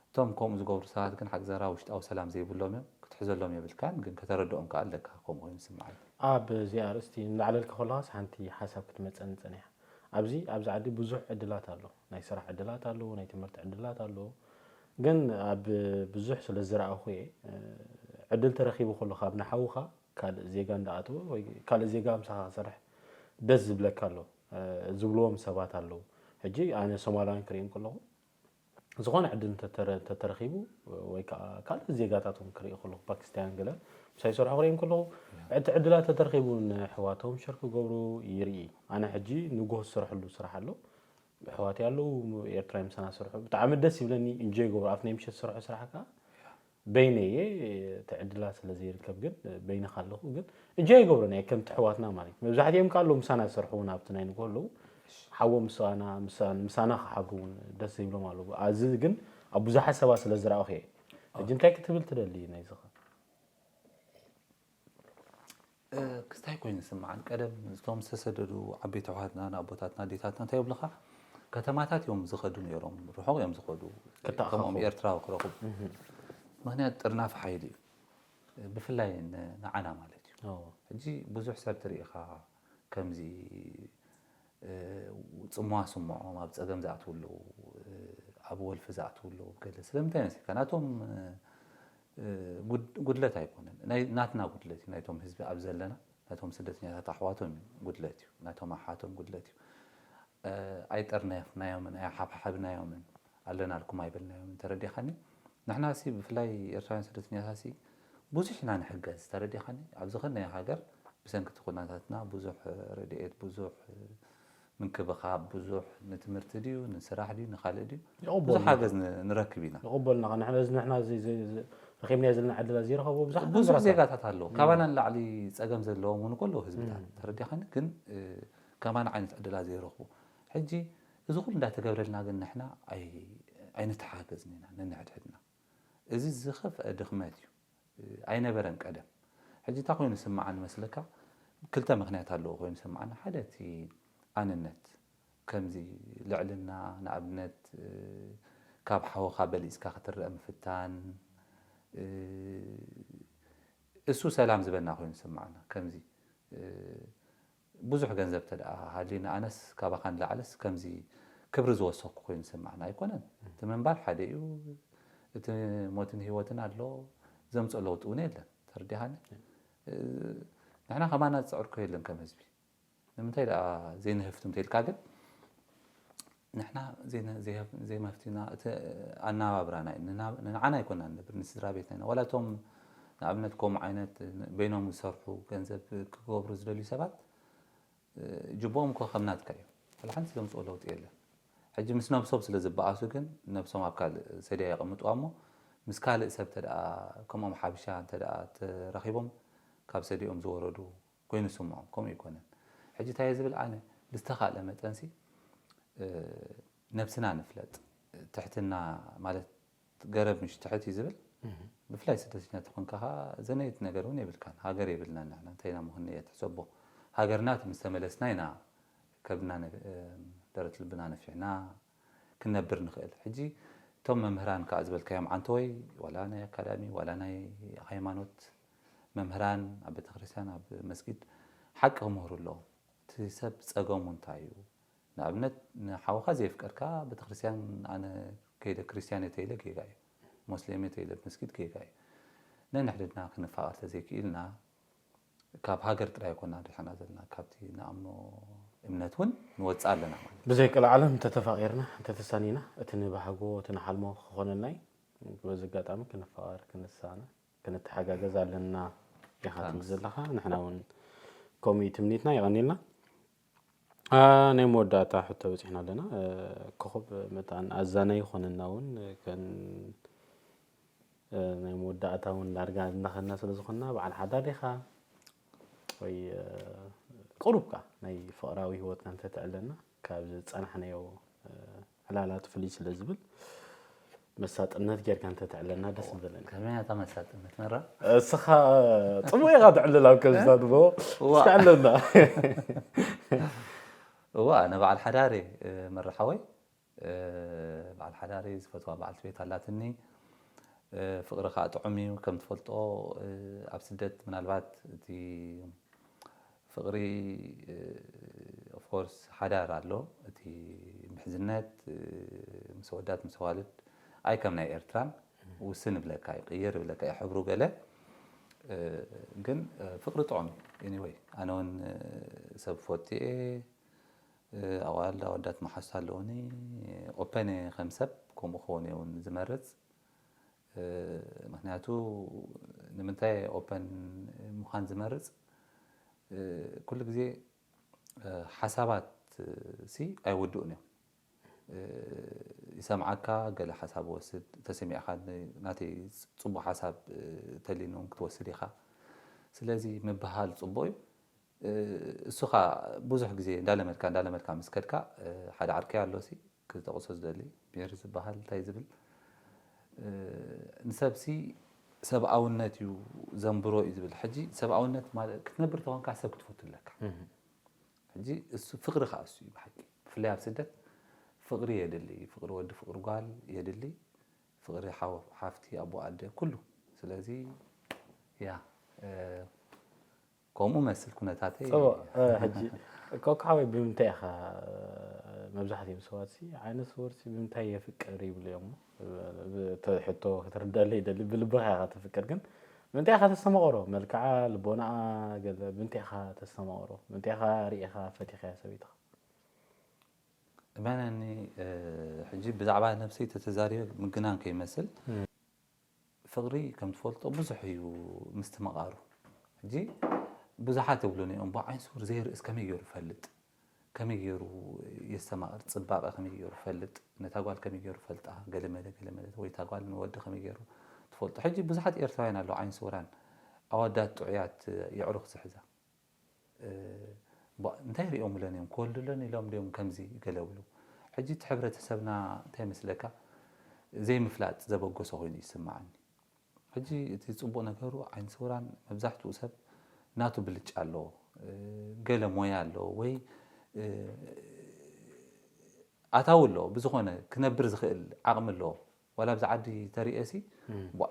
እቶም ከምኡ ዝገብሩ ሰባት ግን ሓቂ ዘረባ ውሽጣዊ ሰላም ዘይብሎም እዮም። ክትሕዘሎም የብልካን፣ ግን ከተረድኦም ከኣ ኣለካ፣ ከምኡ ኮይኑ ዝስምዓኒ። ኣብ እዚኣ ኣርእስቲ ንላዕለልኪ ከለኻስ ሓንቲ ሓሳብ ክትመጸኒ ጸኒሓ። ኣብዚ ኣብዚ ዓዲ ብዙሕ ዕድላት ኣሎ። ናይ ስራሕ ዕድላት ኣሎ፣ ናይ ትምህርቲ ዕድላት ኣሎ። ግን ኣብ ብዙሕ ስለ ዝረኣኹ እየ፣ ዕድል ተረኺቡ ከሎ ካብ ንሓውኻ ካልእ ዜጋ እንዳኣተወ ወይ ካልእ ዜጋ ምሳኻ ክሰርሕ ደስ ዝብለካ ኣሎ። ዝብልዎም ሰባት ኣለዉ። ሕጂ ኣነ ሶማላውያን ክርእዮም ከለኹ ዝኾነ ዕድል እንተተረ- እንተተረኺቡ ወይ ከዓ ካልእ ዜጋታት እውን ክርኢ ከለኹ ፓኪስታውያን ገለ ምሳይ ይሰርሑ ክርእዮም ከለኹ እቲ ዕድላት ተተረኺቡ ንኣሕዋቶም ሸር ክገብሩ ይርኢ። ኣነ ሕጂ ንጎሆ ዝሰርሐሉ ስራሕ ኣሎ። ኣሕዋተይ ኣለዉ ኤርትራውያን ምሳና ዝሰርሑ ብጣዕሚ ደስ ይብለኒ። ኢንጆይ ይገብሩ ኣብቲ ናይ ምሸት ዝሰርሖ ስራሕ ከዓ በይነየ እቲ ዕድላት ስለ ዘይርከብ ግን በይንኻ ኣለኹ ግን እንጆይ ይገብሮ ናይ ከምቲ ኣሕዋትና ማለት እዩ። መብዛሕትኦም ከኣ ኣለዉ ምሳና ዝሰርሑ እውን ኣብቲ ናይ ንግሆ ኣለዉ ሓዎም ምሳና ምሳና ክሓብሩ እውን ደስ ዘይብሎም ኣለዉ። ኣዚ ግን ኣብ ብዙሓት ሰባት ስለ ዝረኣኹ እየ። ሕጂ እንታይ ክትብል ትደሊ ናይዚ ኸ? ክስታይ ኮይኑ ዝስምዓን ቀደም እቶም ዝተሰደዱ ዓበይቲ ኣሕዋትና ንኣቦታትና ኣዴታትና እንታይ ይብሉኻ? ከተማታት እዮም ዝኸዱ ነይሮም፣ ርሑቕ እዮም ዝኸዱ። ከምኦም ኤርትራዊ ክረኽቡ ምክንያት ጥርናፍ ሓይሊ እዩ። ብፍላይ ንዓና ማለት እዩ። ሕጂ ብዙሕ ሰብ ትርኢ ኢኻ ከምዚ ጽምዋ ስምዖም ኣብ ጸገም ዝኣትዉ ኣለዉ፣ ኣብ ወልፊ ዝኣትዉ ኣለዉ። ገለ ስለምንታይ መሲልካ ናቶም ጉድለት ኣይኮነን፣ ናትና ጉድለት እዩ። ናይቶም ህዝቢ ኣብ ዘለና ናይቶም ስደተኛታት ኣሕዋቶም ጉድለት እዩ፣ ናቶም ኣሓቶም ጉድለት እዩ። ኣይጠርነፍናዮምን ኣይሓብሓብናዮምን ኣለናልኩም ኣይበልናዮምን። ተረዲኻኒ? ንሕና ሲ ብፍላይ ኤርትራውያን ስደተኛታት ሲ ብዙሕ ኢና ንሕገዝ። ተረዲኻኒ? ኣብ ዝኸድናዮ ሃገር ብሰንኪ እቲ ኩነታትና ብዙሕ ረድኤት ብዙሕ ምንክብኻብ ብዙሕ ንትምህርቲ ድዩ ንስራሕ ድዩ ንኻልእ ድዩ ብዙሕ ሓገዝ ንረክብ ኢና። ይቕበሉና ንሕና እዚ ንሕና ረኺብናዮ ዘለና ዕድላት ዘይረኸብዎ ብዙሓት ብዙሕ ዜጋታት ኣለዉ። ካባና ንላዕሊ ጸገም ዘለዎም እውን ከለዉ ህዝብታት ተረዲኻኒ ግን ከማና ዓይነት ዕድላት ዘይረኽቡ ሕጂ እዚ ኩሉ እንዳተገብረልና ግን ንሕና ኣይንተሓገዝን ኢና ነንሕድሕድና። እዚ ዝኸፍአ ድኽመት እዩ። ኣይነበረን ቀደም። ሕጂ እንታይ ኮይኑ ዝስምዓኒ መስለካ? ክልተ ምኽንያት ኣለዎ ኮይኑ ዝስምዓኒ። ሓደ እቲ ኣንነት ከምዚ ልዕልና ንኣብነት ካብ ሓውኻ በሊጽካ ክትረአ ምፍታን እሱ ሰላም ዝበና ኮይኑ ዝስምዓና ከምዚ ብዙሕ ገንዘብ ተደኣ ሃልዩኒ ኣነስ ካባኻ ንላዕልስ ከምዚ ክብሪ ዝወሰኽኩ ኮይኑ ዝስምዓኒ ኣይኮነን። እቲ ምንባር ሓደ እዩ። እቲ ሞትን ህይወትን ኣሎ ዘምፅኦ ለውጢ እውን የለን። ተረዲኻኒ? ንሕና ከማና ዝፅዕርኮ የለን ከም ህዝቢ። ንምንታይ ደኣ ዘይንህፍትም ተይልካ ግን ንሕና ዘይመፍቲና እቲ ኣናባብራና እዩ። ንዓና ኣይኮና ንነብር ንስድራ ቤትና ኢና። ዋላ እቶም ንኣብነት ከምኡ ዓይነት በይኖም ዝሰርሑ ገንዘብ ክገብሩ ዝደልዩ ሰባት ጅቦኦም እኮ ከም ናትካ እዩ። ዋላ ሓንቲ ዘምፅኦ ለውጢ የለን። ሕጂ ምስ ነብሶም ስለ ዝበኣሱ ግን ነብሶም ኣብ ካልእ ሰድያ የቐምጥዋ እሞ ምስ ካልእ ሰብ ተደኣ ከምኦም ሓብሻ እንተደኣ ተረኺቦም ካብ ሰድኦም ዝወረዱ ኮይኑ ስምዖም። ከምኡ ይኮነን። ሕጂ እንታይ ዝብል ኣነ ብዝተኻእለ መጠንሲ ነብስና ንፍለጥ። ትሕትና ማለት ገረብ ምሽ ትሕት እዩ ዝብል። ብፍላይ ስደተኛ ተኾንካ ኸዓ ዘነየት ነገር እውን የብልካን። ሃገር የብልናን ንሕና እንታይ ኢና ምኽንየት ሕሰቦ። ሃገርና እቲ ምስ ተመለስና ኢና ከብድና ደረት ልብና ነፊሕና ክንነብር ንኽእል። ሕጂ እቶም መምህራን ከዓ ዝበልካዮም ዓንተወይ ዋላ ናይ ኣካዳሚ ዋላ ናይ ሃይማኖት መምህራን ኣብ ቤተክርስትያን ኣብ መስጊድ ሓቂ ክምህሩ ኣለዎም። እቲ ሰብ ጸገሙ እንታይ እዩ? ንኣብነት ንሓውኻ ዘየፍቀርካ ቤተክርስትያን ኣነ ከይደ ክርስትያን እየ ተይለ ጌጋ እዩ። ሞስሌም እየ ተይለ መስጊድ ጌጋ እዩ። ነንሕድድና ክንፋቐር ተዘይክኢልና ካብ ሃገር ጥራይ ኣይኮና ድሕና ዘለና፣ ካብቲ ንኣምኖ እምነት እውን ንወፅእ ኣለና ማለት እዩ። ብዘይ ቀልዓለም እንተተፋቒርና እንተተሳኒና እቲ ንባህጎ እቲ ንሓልሞ ክኾነልና እዩ። በዚ ኣጋጣሚ ክንፋቐር ክንሳነ ክንተሓጋገዝ ኣለና ኢኻ ትብል ዘለኻ። ንሕና እውን ከምኡ እዩ ትምኒትና። የቐኒልና። ናይ መወዳእታ ሕቶ በፂሕና ኣለና። ኮኸብ መታን ኣዛናይ ይኾነና እውን ከን ናይ መወዳእታ እውን ዳርጋ እናኸና ስለ ዝኾንና በዓል ሓዳር ኢኻ ወይ ቅሩብካ ናይ ፍቕራዊ ህይወትና እንተተዕለና ካብ ዝፀናሕናዮ ዕላላት ፍልይ ስለ ዝብል መሳጥነት ጌርካ እንተተዕለና ደስ ምበለኒ። ከመይ እታ መሳጥነት መራ? እስኻ ፅቡቅ ኢኻ ትዕልል ኣብ ከምዝታ ድቦ እስካ ዕለና። እዋ ኣነ በዓል ሓዳር እየ መራ ሓወይ። በዓል ሓዳር እየ ዝፈትዋ በዓልቲ ቤት ኣላትኒ። ፍቕሪ ከዓ ጥዑም እዩ ከም ትፈልጦ። ኣብ ስደት ምናልባት እቲ ፍቕሪ ኦፍኮርስ ሓዳር ኣሎ። እቲ ምሕዝነት ምስ ኣወዳት ምስ ኣዋልድ ኣይ ከም ናይ ኤርትራን ውስን ይብለካ እዩ ቅይር ይብለካ እዩ ሕብሩ ገለ። ግን ፍቕሪ ጥዑም እዩ። Anyway ኣነ እውን ሰብ ፈትየ ኣዋልድ ኣወዳት መሓዙት ኣለውኒ። ኦፐን እየ ከም ሰብ ከምኡ ክኸውን እየ እውን ዝመርፅ። ምክንያቱ ንምንታይ ኦፐን ምዃን ዝመርፅ? ኩሉ ግዜ ሓሳባት ሲ ኣይውድኡን እዮም። ይሰምዓካ ገለ ሓሳብ ወስድ ተሰሚዕካ ናተይ ፅቡቅ ሓሳብ ተሊኑ ክትወስድ ኢኻ። ስለዚ ምብሃል ፅቡቅ እዩ። እሱ ኸዓ ብዙሕ ግዜ እንዳለመድካ እንዳለመድካ ምስ ከድካ ሓደ ዓርከይ ኣሎ ሲ ክጠቕሶ ዝደሊ ብሄር ዝበሃል እንታይ ዝብል ንሰብሲ ሰብኣውነት እዩ ዘንብሮ እዩ ዝብል። ሕጂ ሰብኣውነት ማለት ክትነብር ተኾንካ ሰብ ክትፈቱ ኣለካ። ሕጂ እሱ ፍቕሪ ከዓ እሱ እዩ ብሓቂ ብፍላይ ኣብ ስደት ፍቕሪ የድሊ። ፍቕሪ ወዲ ፍቕሪ ጓል የድሊ። ፍቕሪ ሓፍቲ ኣቦ ኣደ ኩሉ። ስለዚ ያ ከምኡ መስል ኩነታተይ። ሕጂ ኮካ ሓወይ ብምንታይ ኢኻ መብዛሕትኦም ሰባት ሲ ዓይነ ስውር ሲ ብምንታይ የፍቅር ይብሉ እዮም። ሕቶ ክትርደለ ይደሊ ብልብኻ ኢኻ ተፍቅር ግን ምንታይ ኢኻ ተስተማቕሮ መልክዓ ልቦናኣ ገለ ብምንታይ ኢኻ ተስተማቕሮ ምንታይ ኢኻ ርኢኻ ፈቲኻ ሰበይትኻ? እመነኒ ሕጂ ብዛዕባ ነብሰይ ተተዛሪበ ምግናን ከይመስል ፍቕሪ ከም ትፈልጦ ብዙሕ እዩ ምስትምቓሩ። ሕጂ ብዙሓት ይብሉኒ እዮም፣ "ቧ ዓይንሱር ዘይርእስ ከመይ ገይሩ ይፈልጥ? ከመይ ገይሩ የስተማቕር? ጽባቐ ከመይ ገይሩ ይፈልጥ? ነታ ጓል ከመይ ገይሩ ይፈልጣ? ገለመለ ገለመለ ወይ እታ ጓል ንወዲ ከመይ ገይሩ ትፈልጦ?" ሕጂ ብዙሓት ኤርትራውያን ኣለዉ ዓይንሱራን ኣወዳት ጥዑያት የዕሩኽ ዝሕዛ። እንታይ ሪኦምለን እዮም ክወልዱለን ኢሎም ድዮም ከምዚ ገለ ብሉ። ሕጂ እቲ ሕብረተሰብና እንታይ መስለካ ዘይምፍላጥ ዘበገሶ ኮይኑ ይስምዓኒ። ሕጂ እቲ ፅቡቅ ነገሩ ዓይነ ስውራን መብዛሕትኡ ሰብ ናቱ ብልጫ ኣለዎ፣ ገለ ሞያ ኣለዎ ወይ ኣታዊ ኣለዎ፣ ብዝኾነ ክነብር ዝኽእል ዓቕሚ ኣለዎ። ዋላ ኣብዚ ዓዲ ተሪኤሲ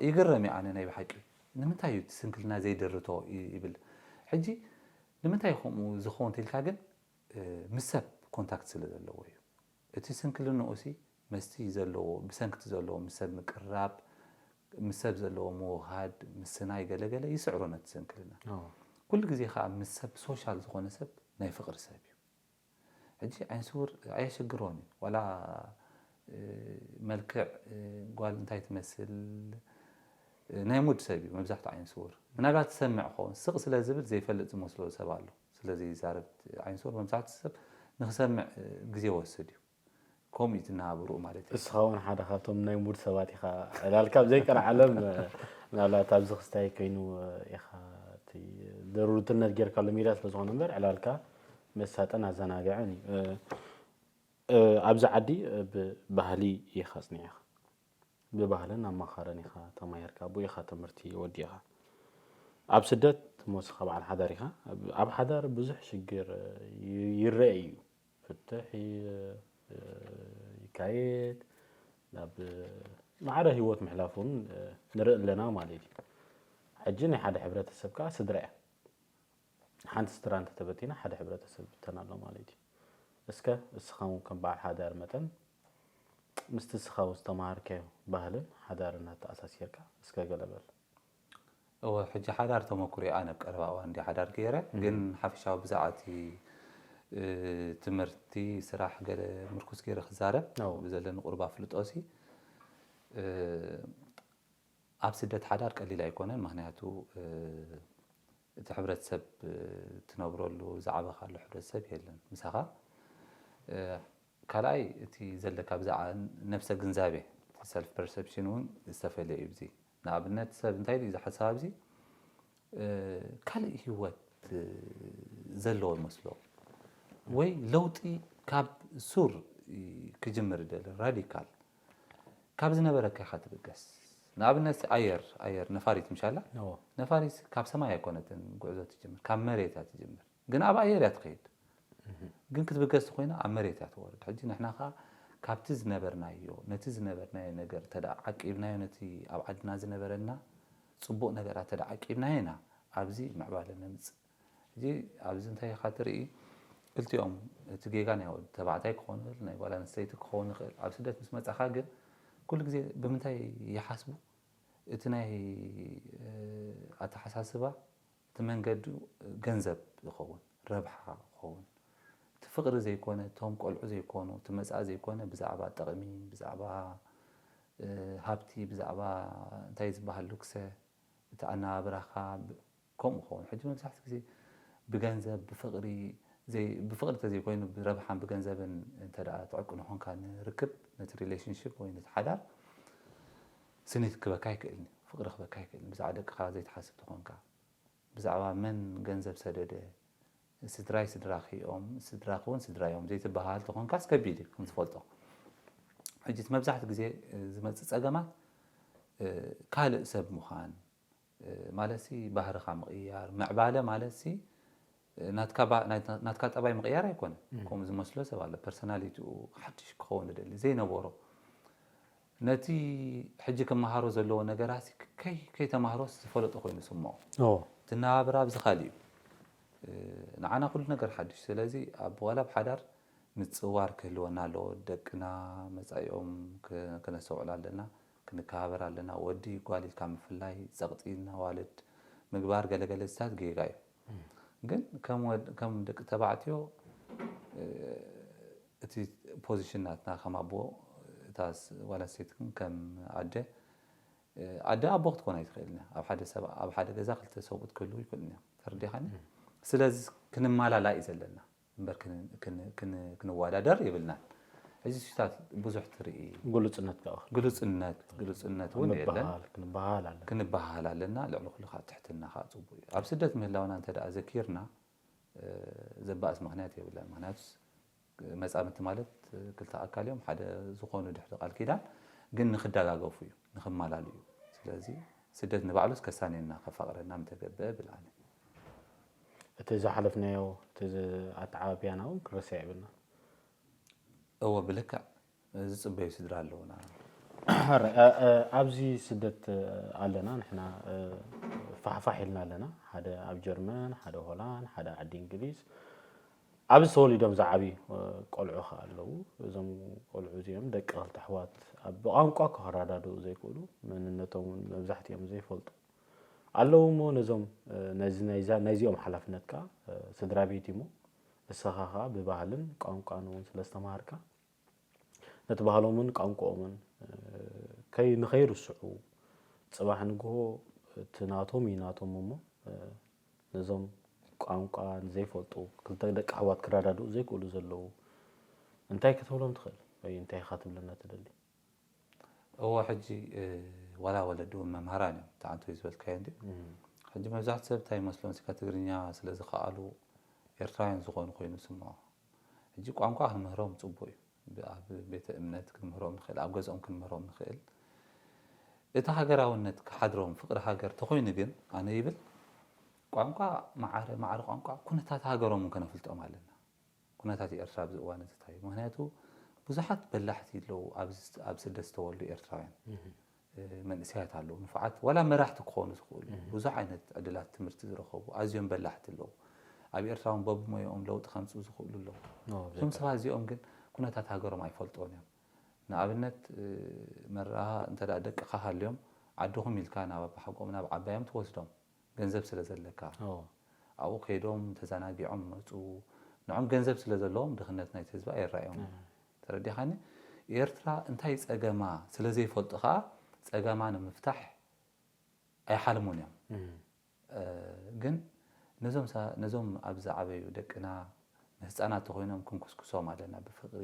ይገረም እዩ። ኣነ ናይ ብሓቂ ንምንታይ እዩ እቲ ስንክልና ዘይደርቶ ይብል። ሕጂ ንምንታይ ከምኡ ዝኸውን ተልካ ግን ምስ ሰብ ኮንታክት ስለ ዘለዎ እዩ። እቲ ስንክልንኡ ሲ መስቲ ዘለዎ ብሰንክቲ ዘለዎ ምስ ሰብ ምቅርራብ ምስ ሰብ ዘለዎ ምውሃድ ምስናይ ገለገለ ይስዕሮ ነቲ ስንክልና። ኩሉ ግዜ ከዓ ምስ ሰብ ሶሻል ዝኾነ ሰብ ናይ ፍቅሪ ሰብ እዩ። ሕጂ ዓይነ ስውር ኣየሸግሮን እዩ ዋላ መልክዕ ጓል እንታይ ትመስል ናይ ሙድ ሰብ እዩ መብዛሕትኡ ዓይነ ስውር። ምናልባት ትሰምዕ ክኸውን ስቕ ስለ ዝብል ዘይፈልጥ ዝመስሎ ሰብ ኣሎ። ስለዚ ይዛረብ። ዓይነ ስውር መብዛሕትኡ ሰብ ንክሰምዕ ግዜ ወስድ እዩ። ከምኡ እዩ ትነባብርኡ ማለት እዩ። እስኻ እውን ሓደ ካብቶም ናይ ሙድ ሰባት ኢኻ። ዕላልካ ኣብ ዘይቀርዓለም ምናልባት ኣብዚ ክስታይ ኮይኑ ኢኻ እቲ ደሩርትነት ጌርካሉ ሜዳ ስለ ዝኾነ እምበር ዕላልካ መሳጥን ኣዘናግዕን እዩ። ኣብዚ ዓዲ ብባህሊ ኢኻ ጽኒዕኻ። ብባህልን ኣማኻርን ኢኻ ተማሂርካ፣ ኣብኡ ኢኻ ትምህርቲ ወዲእኻ። ኣብ ስደት ሞስኻ በዓል ሓዳር ኢኻ። ኣብ ሓዳር ብዙሕ ሽግር ይረአ እዩ። ፍትሕ ይካየድ፣ ናብ ማዕረ ህይወት ምሕላፍ እውን ንርኢ ኣለና ማለት እዩ። ሕጂ ናይ ሓደ ሕብረተሰብ ከዓ ስድራ እያ። ሓንቲ ስድራ እንተተበቲና ሓደ ሕብረተሰብ ይብተን ኣሎ ማለት እዩ። እስከ እስኻ እውን ከም በዓል ሓዳር መጠን ምስቲ እስኻ ዝተምሃርካዮ ባህልን ሓዳርን ኣተኣሳሲርካ እስከ ገለ በል። እወ፣ ሕጂ ሓዳር ተመኩሮ እየ፣ ኣነ ኣብ ቀረባ እዋን እንዲ ሓዳር ገይረ። ግን ሓፈሻዊ ብዛዕባ እቲ፣ እ፣ ትምህርቲ፣ ስራሕ ገለ ምርኩስ ገይረ ክዛረብ፣ ብዘለኒ ቁሩብ ኣፍልጦ ሲ፣ እ፣ ኣብ ስደት ሓዳር ቀሊል ኣይኮነን። ምኽንያቱ፣ እ፣ እቲ ሕብረተሰብ፣ እ፣ ትነብረሉ ዝዓበኻ ኣሎ ሕብረተሰብ የለን ምሳኻ። እ፣ ካልኣይ እቲ ዘለካ ብዛዕባ ነብሰ ግንዛቤ፣ ሰልፍ ፐርሰፕሽን እውን ዝተፈለየ እዩ። እዚ ንኣብነት ሰብ እንታይ ኢሉ እዩ ዝሓስብ ኣብዚ፣ እ፣ ካልእ ህይወት፣ እ፣ ዘለዎ ይመስሎ፣ ወይ ለውጢ ካብ ሱር ክጅምር ይደሊ፣ ራዲካል። ካብ ዝነበረካ ኢኻ ትብገስ። ንኣብነት ኣየር፣ ኣየር ነፋሪት ምሻላ፣ ነፋሪት ካብ ሰማይ ኣይኮነትን ጉዕዞ ትጅምር፣ ካብ መሬት እያ ትጅምር። ግን ኣብ ኣየር እያ ትኸይድ። ግን ክትብገስ ተኾይና ኣብ መሬት እያ ትወርድ። ሕጂ ንሕና ኸዓ ካብቲ ዝነበርናዮ፣ ነቲ ዝነበርናዮ ነገር እንተ ደኣ ዓቂብናዮ፣ ነቲ ኣብ ዓድና ዝነበረና ጽቡቕ ነገራት እንተ ደኣ ዓቂብናዮ ኢና ኣብዚ ምዕባለ ነምጽእ። ሕጂ ኣብዚ እንታይ ኢኻ ትርኢ? ክልቲኦም፣ እቲ ጌጋ ናይ ወዲ ተባዕታይ ክኸውን ይኽእል፣ ናይ ጓል ኣንስተይቲ ክኸውን ይኽእል። ኣብ ስደት ምስ መጻኻ ግን ኩሉ ግዜ ብምንታይ ይሓስቡ? እቲ ናይ፣ እ፣ ኣተሓሳስባ፣ እቲ መንገዱ ገንዘብ ይኸውን፣ ረብሓ ይኸውን። እቲ ፍቕሪ ዘይኮነ፣ እቶም ቆልዑ ዘይኮኑ፣ እቲ መጻኢ ዘይኮነ፣ ብዛዕባ ጥቕሚ፣ ብዛዕባ፣ እ፣ ሃብቲ፣ ብዛዕባ እንታይ ዝበሃል ሉክሰ፣ እቲ ኣነባብራኻ ብ-፣ ከምኡ ይኸውን። ሕጂ መብዛሕትኡ ግዜ ብገንዘብ፣ ብፍቕሪ፣ ዘይ-፣ ብፍቕሪ እንተዘይኮይኑ፣ ብረብሓን ብገንዘብን እንተ ደኣ ትዕቅኖ ኾንካ፣ ንርክብ፣ ነቲ ሪሌሽንሺፕ ወይ ነቲ ሓዳር፣ ስኒት ክበካ ኣይክእልን እዩ፣ ፍቕሪ ክበካ ኣይክእልን። ብዛዕባ ደቅኻ ዘይትሓስብ ተኾንካ፣ ብዛዕባ መን ገንዘብ ሰደደ፣ ስድራይ ስድራኺ እዮም፣ ስድራኺ እውን ስድራይ እዮም ዘይትበሃል ተኾንካስ ከቢድ እዩ፣ ከም ዝፈልጦ። ሕጂ እቲ መብዛሕትኡ ግዜ፣ እ፣ ዝመጽእ ጸገማት፣ እ፣ ካልእ ሰብ ምዃን፣ እ፣ ማለትሲ ባህርኻ ምቕያር፣ ምዕባለ ማለትሲ፣ እ፣ ናትካ ባ-፣ ናት-፣ ናትካ ጠባይ ምቕያር ኣይኮነን። ከምኡ ዝመስሎ ሰብ ኣሎ፣ ፐርሰናሊቲኡ ሓድሽ ክኸውን ዝደሊ፣ ዘይነበሮ። ነቲ ሕጂ ክመሃሮ ዘለዎ ነገራት ከይ-፣ ከይተማህሮስ ዝፈለጦ ኮይኑ ስምዖ። እቲ ኣነባብራ ኣብዚ ካልእ እዩ። እ፣ ንዓና ኩሉ ነገር ሓድሽ። ስለዚ ኣብ ዋላ ኣብ ሓዳር ምጽዋር ክህልወና ኣለዎ። ደቅና መጻኢኦም ክ-፣ ክነስተውዕል ኣለና፣ ክንከባበር ኣለና። ወዲ ጓል ኢልካ ምፍላይ፣ ጸቕጢ ነዋልድ ምግባር፣ ገለገለ ዝታት ጌጋ እዩ። ግን ከም ወድ-፣ ከም ደቂ ተባዕትዮ፣ እ፣ እቲ ፖዚሽን ናትና ከም ኣቦ፣ እታ ስ-፣ ጓል ኣንስተይቲ ግን ከም ኣደ፣ እ፣ ኣደ ኣቦ ክትኮን ኣይትኽእልን እያ። ኣብ ሓደ ሰብ፣ ኣብ ሓደ ገዛ ክልተ ሰብኡት ክህልዉ ይኽእሉን እዮም። ተረዲኻኒ? ስለዚ ክንመላላእ እዩ ዘለና እምበር ክን-፣ ክን-፣ ክን-፣ ክንወዳደር የብልናን። ሕጂ ስታት ብዙሕ ትርኢ። ግሉጽነት ከኣ። ግሉጽነት፣ ግሉጽነት እውን የለን። ምብህሃል፣ ክንበሃል ኣለና። ክንበሃል ኣለና። ልዕሊ ኩሉ ከኣ ትሕትና ከኣ ጽቡቕ እዩ። ኣብ ስደት ምህላውና እንተ ደኣ ዘኪርና፣ እ፣ ዘባእስ ምኽንያት የብላን። ምኽንያቱስ መጻምድቲ ማለት ክልተ ኣካል እዮም፣ ሓደ ዝኾኑ ድሕሪ ቃል ኪዳን ግን ንኽደጋገፉ እዩ፣ ንኽመላልኡ እዩ። ስለዚ ስደት ንባዕሉስ ከሳንየና፣ ከፋቕረና ምተገብአ እብል ኣነ። እቲ ዝሓለፍናዮ፣ እቲ ዝ-፣ ኣተዓባብያና እውን ክንርስዕ የብልና። እወ፣ ብልክዕ ዝጽበዩ ስድራ ኣለዉና። ሕራይ፣ እ፣ እ፣ ኣብዚ ስደት፣ እ፣ ኣለና ንሕና፣ እ፣ ፋሕፋሕ ኢልና ኣለና። ሓደ ኣብ ጀርመን፣ ሓደ ሆላንድ፣ ሓደ ዓዲ እንግሊዝ። ኣብዚ ተወሊዶም ዝዓብዩ፣ እ፣ ቆልዑ ኸኣ ኣለዉ። እዞም ቆልዑ እዚኦም ደቂ ክልተ ኣሕዋት ኣብ ብቋንቋ ክረዳድኡ ዘይክእሉ፣ መንነቶም እውን መብዛሕትኦም ዘይፈልጡ ኣለዉ እሞ ነዞም፣ እ፣ ነዚ፣ ናይዛ፣ ናይዚኦም ሓላፍነት ከኣ፣ እ፣ ስድራ ቤት እዩ እሞ ንስኻ ኸኣ ብባህልን ቋንቋን እውን ስለ ዝተማሃርካ ነቲ ባህሎምን ቋንቋኦምን፣ እ፣ ከይ-፣ ንኸይርስዑ፣ ጽባሕ ንግሆ እቲ ናቶም እዩ ናቶም እሞ፣ እ፣ ነዞም ቋንቋ ንዘይፈልጡ ክልተ ደቂ ኣሕዋት ክረዳድኡ ዘይክእሉ ዘለዉ እንታይ ክትብሎም ትኽእል? ወይ እንታይ ኢኻ ትብለና ትደሊ? እወ፣ ሕጂ፣ እ፣ ዋላ ወለዲ እውን መምሃራን እዮም። እቲ ኣንተ ዝበልካዮ እንድዩ። እም። ሕጂ መብዛሕትኡ ሰብ እንታይ ይመስሎ፣ ንስካ ትግርኛ ስለ ዝኸኣሉ ኤርትራውያን ዝኾኑ ኮይኑ ስምዖ። ሕጂ ቋንቋ ክንምህሮም ጽቡቕ እዩ። ብ-፣ ኣብ ቤተ እምነት ክንምህሮም ንኽእል፣ ኣብ ገዝኦም ክንምህሮም ንኽእል። እቲ ሃገራውነት ክሓድሮም፣ ፍቕሪ ሃገር ተኾይኑ ግን፣ ኣነ ይብል፣ ቋንቋ ማዕረ፣ ማዕረ ቋንቋ ኩነታት ሃገሮም እውን ከነፍልጦም ኣለና። ኩነታት ኤርትራ ኣብዚ እዋን እዚ እንታይ እዩ? ምኽንያቱ ብዙሓት በላሕቲ ኣለዉ፣ ኣብ ዝ-፣ ኣብ ስደት ዝተወልዱ ኤርትራውያን። እህ። እ፣ መንእሰያት ኣለዉ፣ ንፉዓት፣ ዋላ መራሕቲ ክኾኑ ዝኽእሉ፣ እህ። ብዙሕ ዓይነት ዕድላት ትምህርቲ ዝረኸቡ፣ ኣዝዮም በላሕቲ ኣለዉ። ኣብ ኤርትራ እውን በብሞያኦም ለውጢ ከምጽኡ ዝኽእሉ ኣለዉ። ኦ፣ እዞም ብዘይካ። ሰባት እዚኦም ግን ኩነታት ሃገሮም ኣይፈልጥዎን እዮም። ንኣብነት፣ እ፣ መረኣ እንተ ደኣ ደቅኻ ሃልዮም፣ ዓድኹም ኢልካ ናብ ኣባሓጎም ናብ ዓባዮም ትወስዶም፣ ገንዘብ ስለ ዘለካ። ኣብኡ ከይዶም ተዘናጊዖም መፁ። ንዖም ገንዘብ ስለ ዘለዎም ድኽነት ናይቲ ህዝቢ ኣይረኣዮም። ተረዲኻኒ? ኤርትራ እንታይ ፀገማ ስለ ዘይፈልጡ ከዓ ፀገማ ንምፍታሕ ኣይሓልሙን እዮም። ግን ነዞም ነዞም ኣብ ዝዓበዩ ደቅና ንህፃናት ተኮይኖም ክንኩስኩሶም ኣለና። ብፍቅሪ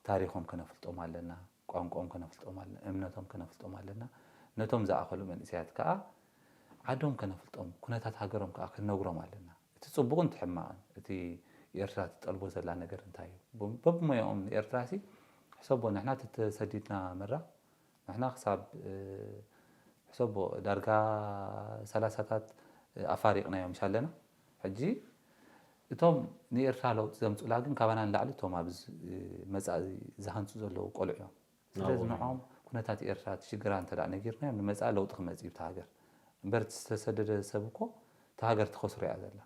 ታሪኮም ከነፍልጦም ኣለና፣ ቋንቆም ከነፍልጦም ኣለና፣ እምነቶም ከነፍልጦም ኣለና። ነቶም ዝኣኸሉ መንእሰያት ከዓ ዓዶም ከነፍልጦም፣ ኩነታት ሃገሮም ከዓ ክንነግሮም ኣለና። እቲ ፅቡቅን እቲ ሕማቅን፣ እቲ ኤርትራ ትጠልቦ ዘላ ነገር እንታይ እዩ፣ በብሞያኦም ንኤርትራ ሲ ሕሰቦ። ንሕና ተተሰዲድና መራ ንሕና ክሳብ ሕሰቦ ዳርጋ ሰላሳታት ኣፋሪቕናዮም ምሽ ኣለና። ሕጂ እቶም ንኤርትራ ለውጢ ዘምፁላ ግን ካባና ንላዕሊ እቶም ኣብ መፃኢ ዝሃንፁ ዘለዉ ቆልዑ እዮም። ስለዚ ንዖም ኩነታት ኤርትራ ትሽግራ እንተ ነጊርናዮም ንመፃኢ ለውጢ ክመፅ እዩ ብቲ ሃገር። እምበር ዝተሰደደ ሰብ እኮ እቲ ሃገር ትኸስሮ እያ ዘላ።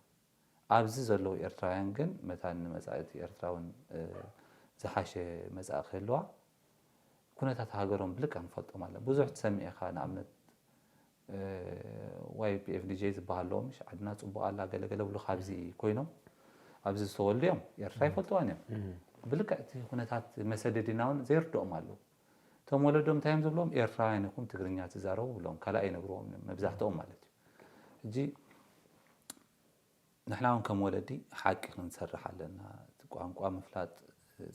ኣብዚ ዘለዉ ኤርትራውያን ግን መታን ንመፃኢ እቲ ኤርትራ እውን ዝሓሸ መፃኢ ክህልዋ ኩነታት ሃገሮም ብልክዕ ንፈልጦም ኣለና። ብዙሕ ትሰምዕ ኢኻ። ንኣብነት ዋይ ፒ ኤፍ ዲ ጄ ዝበሃል ኣሎ ምሽ ዓድና ፅቡቕ ኣላ ገለገለ ብሉ ካብዚ ኮይኖም ኣብዚ ዝተወልዱ እዮም። ኤርትራ ይፈልጥዋን እዮም። ብልክዕ እቲ ኩነታት መሰደዲና እውን ዘይርድኦም ኣለዉ። እቶም ወለዶም እንታይ እዮም ዝብሎም? ኤርትራውያን ኢኹም ትግርኛ ትዛረቡ ብሎም ካልኣይ ይነግርዎም እዮም መብዛሕትኦም ማለት እዩ። ሕጂ ንሕና እውን ከም ወለዲ ሓቂ ክንሰርሕ ኣለና። እቲ ቋንቋ ምፍላጥ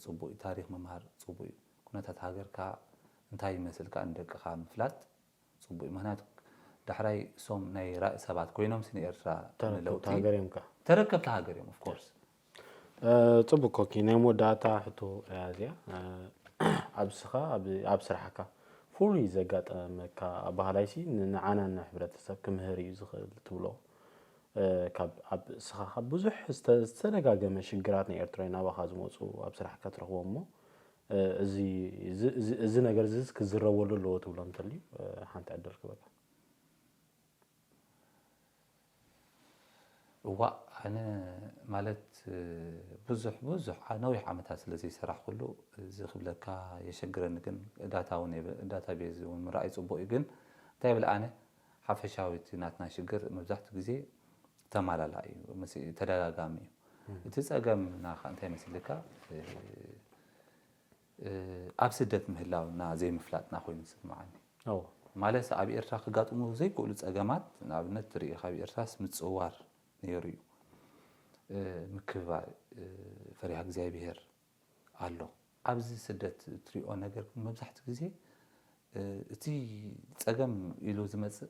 ፅቡቅ እዩ፣ ታሪክ ምምሃር ፅቡቅ እዩ። ኩነታት ሃገርካ እንታይ ይመስል ከዓ ንደቅካ ምፍላጥ ፅቡቅ እዩ። ምክንያቱ ዳሕራይ እሶም ናይ ራእ ሰባት ኮይኖም ሲ ንኤርትራ ተረከብቲ ንለውጢ ሃገር እዮም ከዓ። ተረከብቲ ሃገር እዮም of course። ፅቡቅ ኮኪ ናይ መወዳእታ ሕቶ እያ እዚኣ። ኣብ ስኻ ኣብ ስራሕካ ፍሉይ ዘጋጠመካ ኣባህላይ ሲ ንዓና ንሕብረተሰብ ክምህር እዩ ዝኽእል ትብሎ ካብ ኣብ ስኻ ካብ ብዙሕ ዝተደጋገመ ሽግራት ናይ ኤርትራዊ ናባኻ ዝመፁ ኣብ ስራሕካ ትረኽቦ እሞ እዚ ነገር እዚ ክዝረበሉ ኣለዎ ትብሎ እንተልዩ ሓንቲ ዕድል ክበካ። እዋእ ኣነ ማለት ብዙሕ ብዙሕ ነዊሕ ዓመታት ስለ ዘይሰራሕኩሉ እዚ ክብለካ የሸግረኒ ግን ዳታ እውን ዳታ ቤዝ እውን ምርኣይ ፅቡቅ እዩ ግን እንታይ ይብል ኣነ ሓፈሻዊ እቲ ናትና ሽግር መብዛሕትኡ ግዜ ተማላላእ እዩ ተደጋጋሚ እዩ እቲ ፀገም ናካ እንታይ መስልካ ኣብ ስደት ምህላውና ዘይምፍላጥና ኮይኑ ዝስምዓኒ። ማለት ኣብ ኤርትራ ክጋጥሙ ዘይክእሉ ጸገማት ንኣብነት ትርኢ ካብ ኤርትራስ ምጽዋር ነይሩ እዩ። ምክብባር፣ ፈሪሃ እግዚኣብሄር ኣሎ። ኣብዚ ስደት እትሪኦ ነገር ግን መብዛሕትኡ ግዜ እቲ ጸገም ኢሉ ዝመጽእ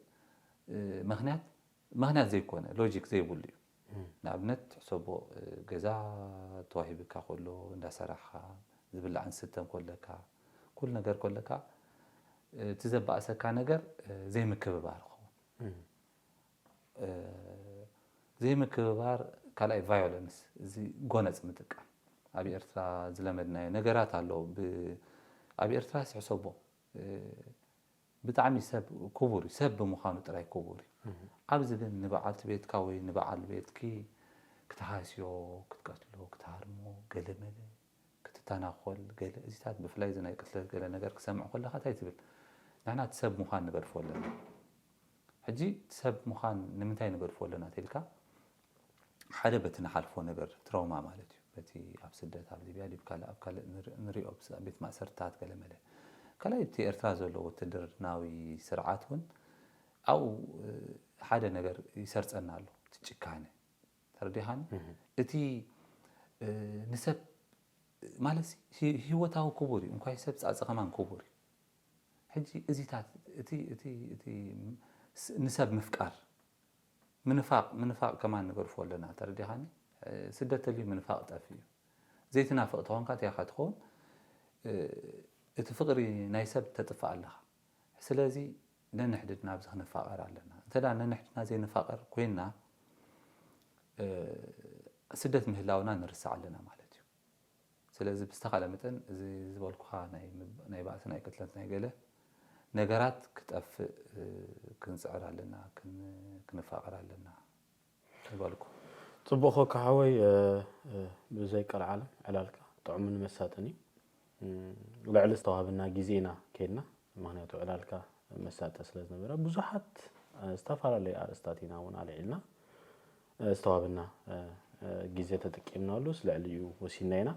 ምኽንያት ምኽንያት ዘይኮነ ሎጂክ ዘይብሉ እዩ። ንኣብነት ሕሰቦ ገዛ ተዋሂብካ ከሎ እንዳሰራሕኻ ዝብላዕን ዝስተን ከለካ ኩሉ ነገር ከለካ እቲ ዘባእሰካ ነገር ዘይምክብባር ይኸውን። ዘይምክብባር ካልኣይ ቫዮለንስ እዚ ጎነፅ ምጥቃም ኣብ ኤርትራ ዝለመድናዮ ነገራት ኣሎ። ኣብ ኤርትራ ሕሰቦ ብጣዕሚ ሰብ ክቡር እዩ። ሰብ ብምዃኑ ጥራይ ክቡር እዩ። ኣብዚ ግን ንበዓልቲ ቤትካ ወይ ንበዓል ቤትኪ ክትሃስዮ፣ ክትቀትሎ፣ ክትሃርሞ፣ ገለመለ ክትተናኾል፣ ገለ እዚታት ብፍላይ እዚ ናይ ቅትለት ገለ ነገር ክሰምዕ ከለኻ እንታይ ትብል? ንሕና እቲ ሰብ ምዃን ንገድፎ ኣለና። ሕጂ እቲ ሰብ ምዃን ንምንታይ ንገድፎ ኣለና ተልካ ሓደ በቲ ንሓልፎ ነገር ትራውማ ማለት እዩ። በቲ ኣብ ስደት ኣብ ሊብያ ዲብ ካልእ ኣብ ካልእ ንር- ንሪኦ ብስ- ኣብ ቤት ማእሰርትታት ገለ መለ ካልኣይ እቲ ኤርትራ ዘሎ ውትድርናዊ ስርዓት እውን ኣብኡ ሓደ ነገር ይሰርፀና ኣሎ እቲ ጭካነ ተረዲኻኒ እቲ ንሰብ ማለት ህይወታዊ ክቡር እዩ እንኳይ ሰብ ፃፀ ከማን ክቡር እዩ ሕጂ እዚታት እቲ እቲ እቲ ንሰብ ምፍቃር ምንፋቕ ምንፋቕ ከማን ንገድፎ ኣለና ተረዲኻኒ ስደት ተልዩ ምንፋቕ ጠፍ እዩ ዘይትናፍቕ ተኾንካ እንታይ ኢኻ ትኸውን እቲ ፍቕሪ ናይ ሰብ ተጥፍእ ኣለኻ ስለዚ ነንሕድድና ኣብዚ ክንፋቐር ኣለና እንተ ነንሕድና ዘይንፋቐር ኮይንና ስደት ምህላውና ንርስዕ ኣለና ማለት እዩ ስለዚ ብዝተኻለ መጠን እዚ ዝበልኩኻ ናይ ባእሲ ናይ ቅትለት ናይ ገለ ነገራት ክጠፍእ ክንፅዕር ኣለና ክንፋቐር ኣለና ይበልኩ። ፅቡቕ ኮካ ሓወይ ብዘይ ቀልዓለም ዕላልካ ጥዑምን መሳጥን እዩ። ልዕሊ ዝተዋህበና ግዜ ኢና ከይድና ምክንያቱ ዕላልካ መሳጢ ስለ ዝነበረ ብዙሓት ዝተፈላለዩ ኣርእስታት ኢና እውን ኣልዒልና ዝተዋበና ግዜ ተጠቂምናሉ ስለዕሊኡ ወሲና ኢና።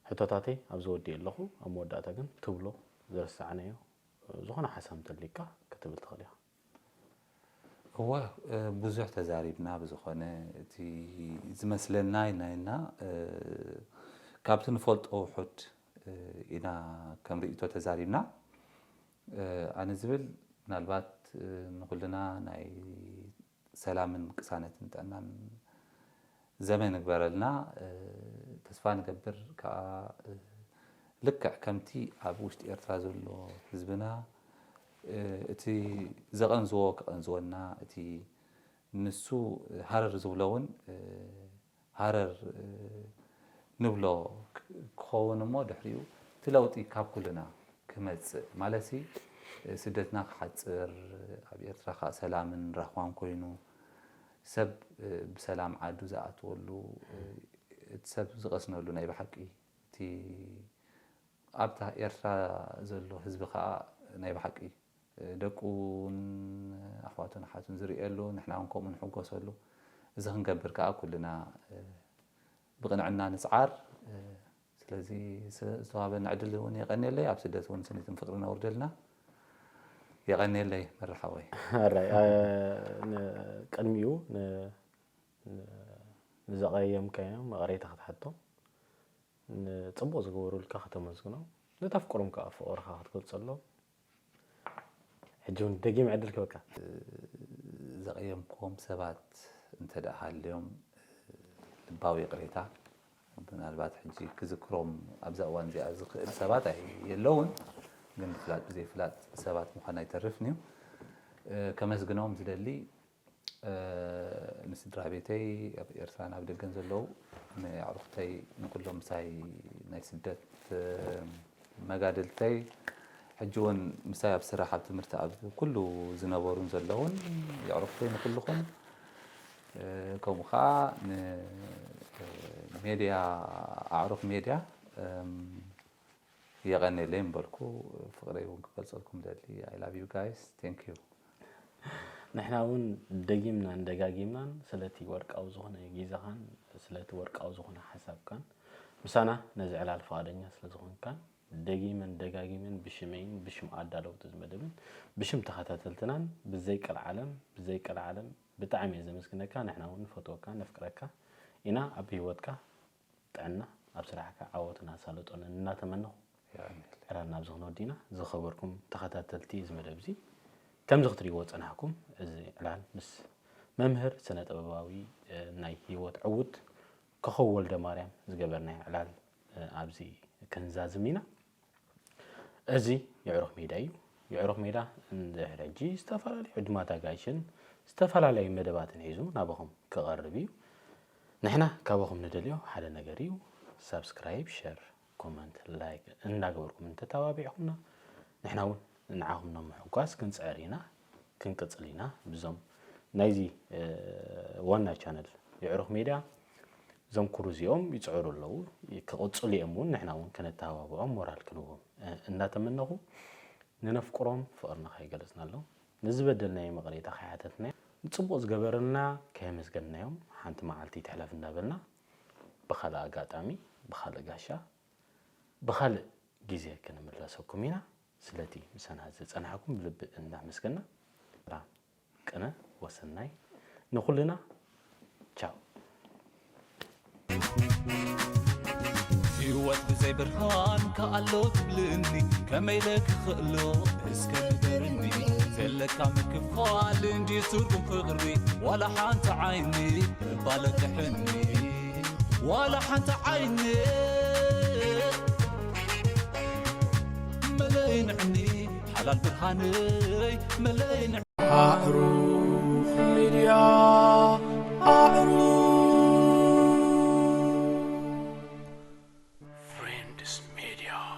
ሕቶታተይ ኣብዚ ወዲእ ኣለኹ። ኣብ መወዳእታ ግን ትብሎ ዝረሳዕናዮ ዝኾነ ሓሳብ እንተሊካ ክትብል ትኽእል ኢኻ። እወ ብዙሕ ተዛሪብና ብዝኾነ እቲ ዝመስለና ኢናይና ካብቲ ንፈልጦ ውሑድ ኢና ከም ርእቶ ተዛሪብና። ኣነ ዝብል ምናልባት ንኩልና ናይ ሰላምን ቅሳነትን ጥዕናን ዘመን ይግበረልና። ተስፋ ንገብር ከዓ ልክዕ ከምቲ ኣብ ውሽጢ ኤርትራ ዘሎ ህዝብና እቲ ዘቐንዝዎ ክቐንዝወና፣ እቲ ንሱ ሃረር ዝብሎ እውን ሃረር ንብሎ ክኸውን እሞ ድሕሪኡ እቲ ለውጢ ካብ ኩልና ክመፅእ ማለት ስደትና ክሓፅር ኣብ ኤርትራ ከዓ ሰላምን ራህዋን ኮይኑ ሰብ ብሰላም ዓዱ ዝኣትወሉ እቲ ሰብ ዝቐስነሉ ናይ ብሓቂ እቲ ኣብታ ኤርትራ ዘሎ ህዝቢ ከዓ ናይ ብሓቂ ደቁን ኣሕዋቱን ኣሓቱን ዝርእየሉ ንሕና እውን ከምኡ ንሕጎሰሉ እዚ ክንገብር ከዓ ኩልና ብቕንዕና ንፅዓር። ስለዚ ዝተዋበና ዕድል እውን የቐንየለይ። ኣብ ስደት እውን ስኒትን ፍቕርን ኣውርደልና። የቐንየለይ መርሓወይ። ቅድሚኡ ንዘቐየምካዮም መቐሬታ ክትሓቶም ንፅቡቕ ዝገበሩልካ ከተመስግኖም፣ ንተፍቅሮም ከዓ ፍቕርኻ ክትገልፀሎም ሕጂ እውን ደጊም ዕድል ክበካ። ዘቐየምክዎም ሰባት እንተ ደኣ ሃልዮም ልባዊ ይቕሬታ። ምናልባት ሕጂ ክዝክሮም ኣብዛ እዋን እዚኣ ዝኽእል ሰባት ኣይ- የለውን፣ ግን ብፍላጥ ብዘይፍላጥ ሰባት ምዃን ኣይተርፍን እዩ። ከመስግኖም ዝደሊ ንስድራ ቤተይ ኣብ ኤርትራን ኣብ ደገን ዘለዉ ንኣዕሩኽተይ ንኩሎም ምሳይ ናይ ስደት መጋድልተይ ሕጂ እውን ምሳይ ኣብ ስራሕ ኣብ ትምህርቲ ኣብ ኩሉ ዝነበሩን ዘለውን የዕሩኽተይ ንኩልኹም ከምኡ ከዓ ንሜድያ ኣዕሩኽ ሜድያ የቐንየለይ ምበልኩ ፍቕረይ እውን ክገልፀልኩም ደሊ I love you guys thank you። ንሕና እውን ደጊምናን ደጋጊምናን ስለቲ ወርቃዊ ዝኾነ ጊዘኻን ስለቲ ወርቃዊ ዝኾነ ሓሳብካን ምሳና ነዚ ዕላል ፍቓደኛ ስለ ዝኾንካን ደጊመን ደጋጊመን ብሽመይን ብሽም ኣዳለውቲ ዝመደብን ብሽም ተኸታተልትናን ብዘይ ቀልዓለም ብዘይ ቀልዓለም ብጣዕሚ እየ ዘመስግነካ። ንሕና እውን ንፈትወካ ነፍቅረካ ኢና። ኣብ ህይወትካ ጥዕና ኣብ ስራሕካ ዓወትን ኣሳልጦን እናተመነኹ ዕላል ናብዚ ክንወዲ ኢና። ዝኸበርኩም ተኸታተልቲ እዚ መደብ እዚ ከምዚ ክትሪእዎ ዝጸናሕኩም እዚ ዕላል ምስ መምህር ስነ ጥበባዊ ናይ ህይወት ዕዉት ኮኸብ ወልደ ማርያም ዝገበርናዮ ዕላል ኣብዚ ክንዛዝም ኢና። እዚ የዕሩኽ ሜዳ እዩ። የዕሩኽ ሜዳ እንድሕር ሕጂ ዝተፈላለዩ ዕዱማት ኣጋይሽን ዝተፈላለዩ መደባትን ሒዙ ናባኹም ክቐርብ እዩ። ንሕና ካባኹም ንደልዮ ሓደ ነገር እዩ። ሳብስክራይብ፣ ሸር፣ ኮመንት፣ ላይክ እናገበርኩም እንተተባቢዕኹምና ንሕና እውን ንዓኹም ንምሕጓስ ክንፅዕር ኢና። ክንቅፅል ኢና። ብዞም ናይዚ ዋና ቻነል የዕሩኽ ሜድያ እዞም ኩሩ እዚኦም ይፅዕሩ ኣለዉ። ክቕፅሉ እዮም እውን ንሕና እውን ከነተባብዖም ሞራል ክንዎም እናተመነኹ ንነፍቅሮም ፍቕርና ከይገለፅናሎም ንዝበደልናዮም ይቕሬታ ከይሓተትናዮም ንፅቡቕ ዝገበርልና ከየመስገንናዮም ሓንቲ መዓልቲ ትሕለፍ እንዳበልና ብኻልእ ኣጋጣሚ ብኻልእ ጋሻ ብኻልእ ግዜ ክንምለሰኩም ኢና። ስለቲ ምሳና ዝጸናሕኩም ብልቢ እናመስገና ሰላም ቅነ ወሰናይ ንኹልና። ቻው። ህይወት ብዘይ ብርሃን ከኣሎ ትብልኒ ከመይ ኢለ ክኽእሎ እስከ ንገርኒ ዘለካ ምክፋል እንዲ ትርጉም ፍቕሪ ዋላ ሓንቲ ዓይኒ እባ ለቅሕኒ ዋላ ሓንቲ ዓይኒ መለይ ንዕኒ ሓላል ብርሃነይ መለይ ንዕኒ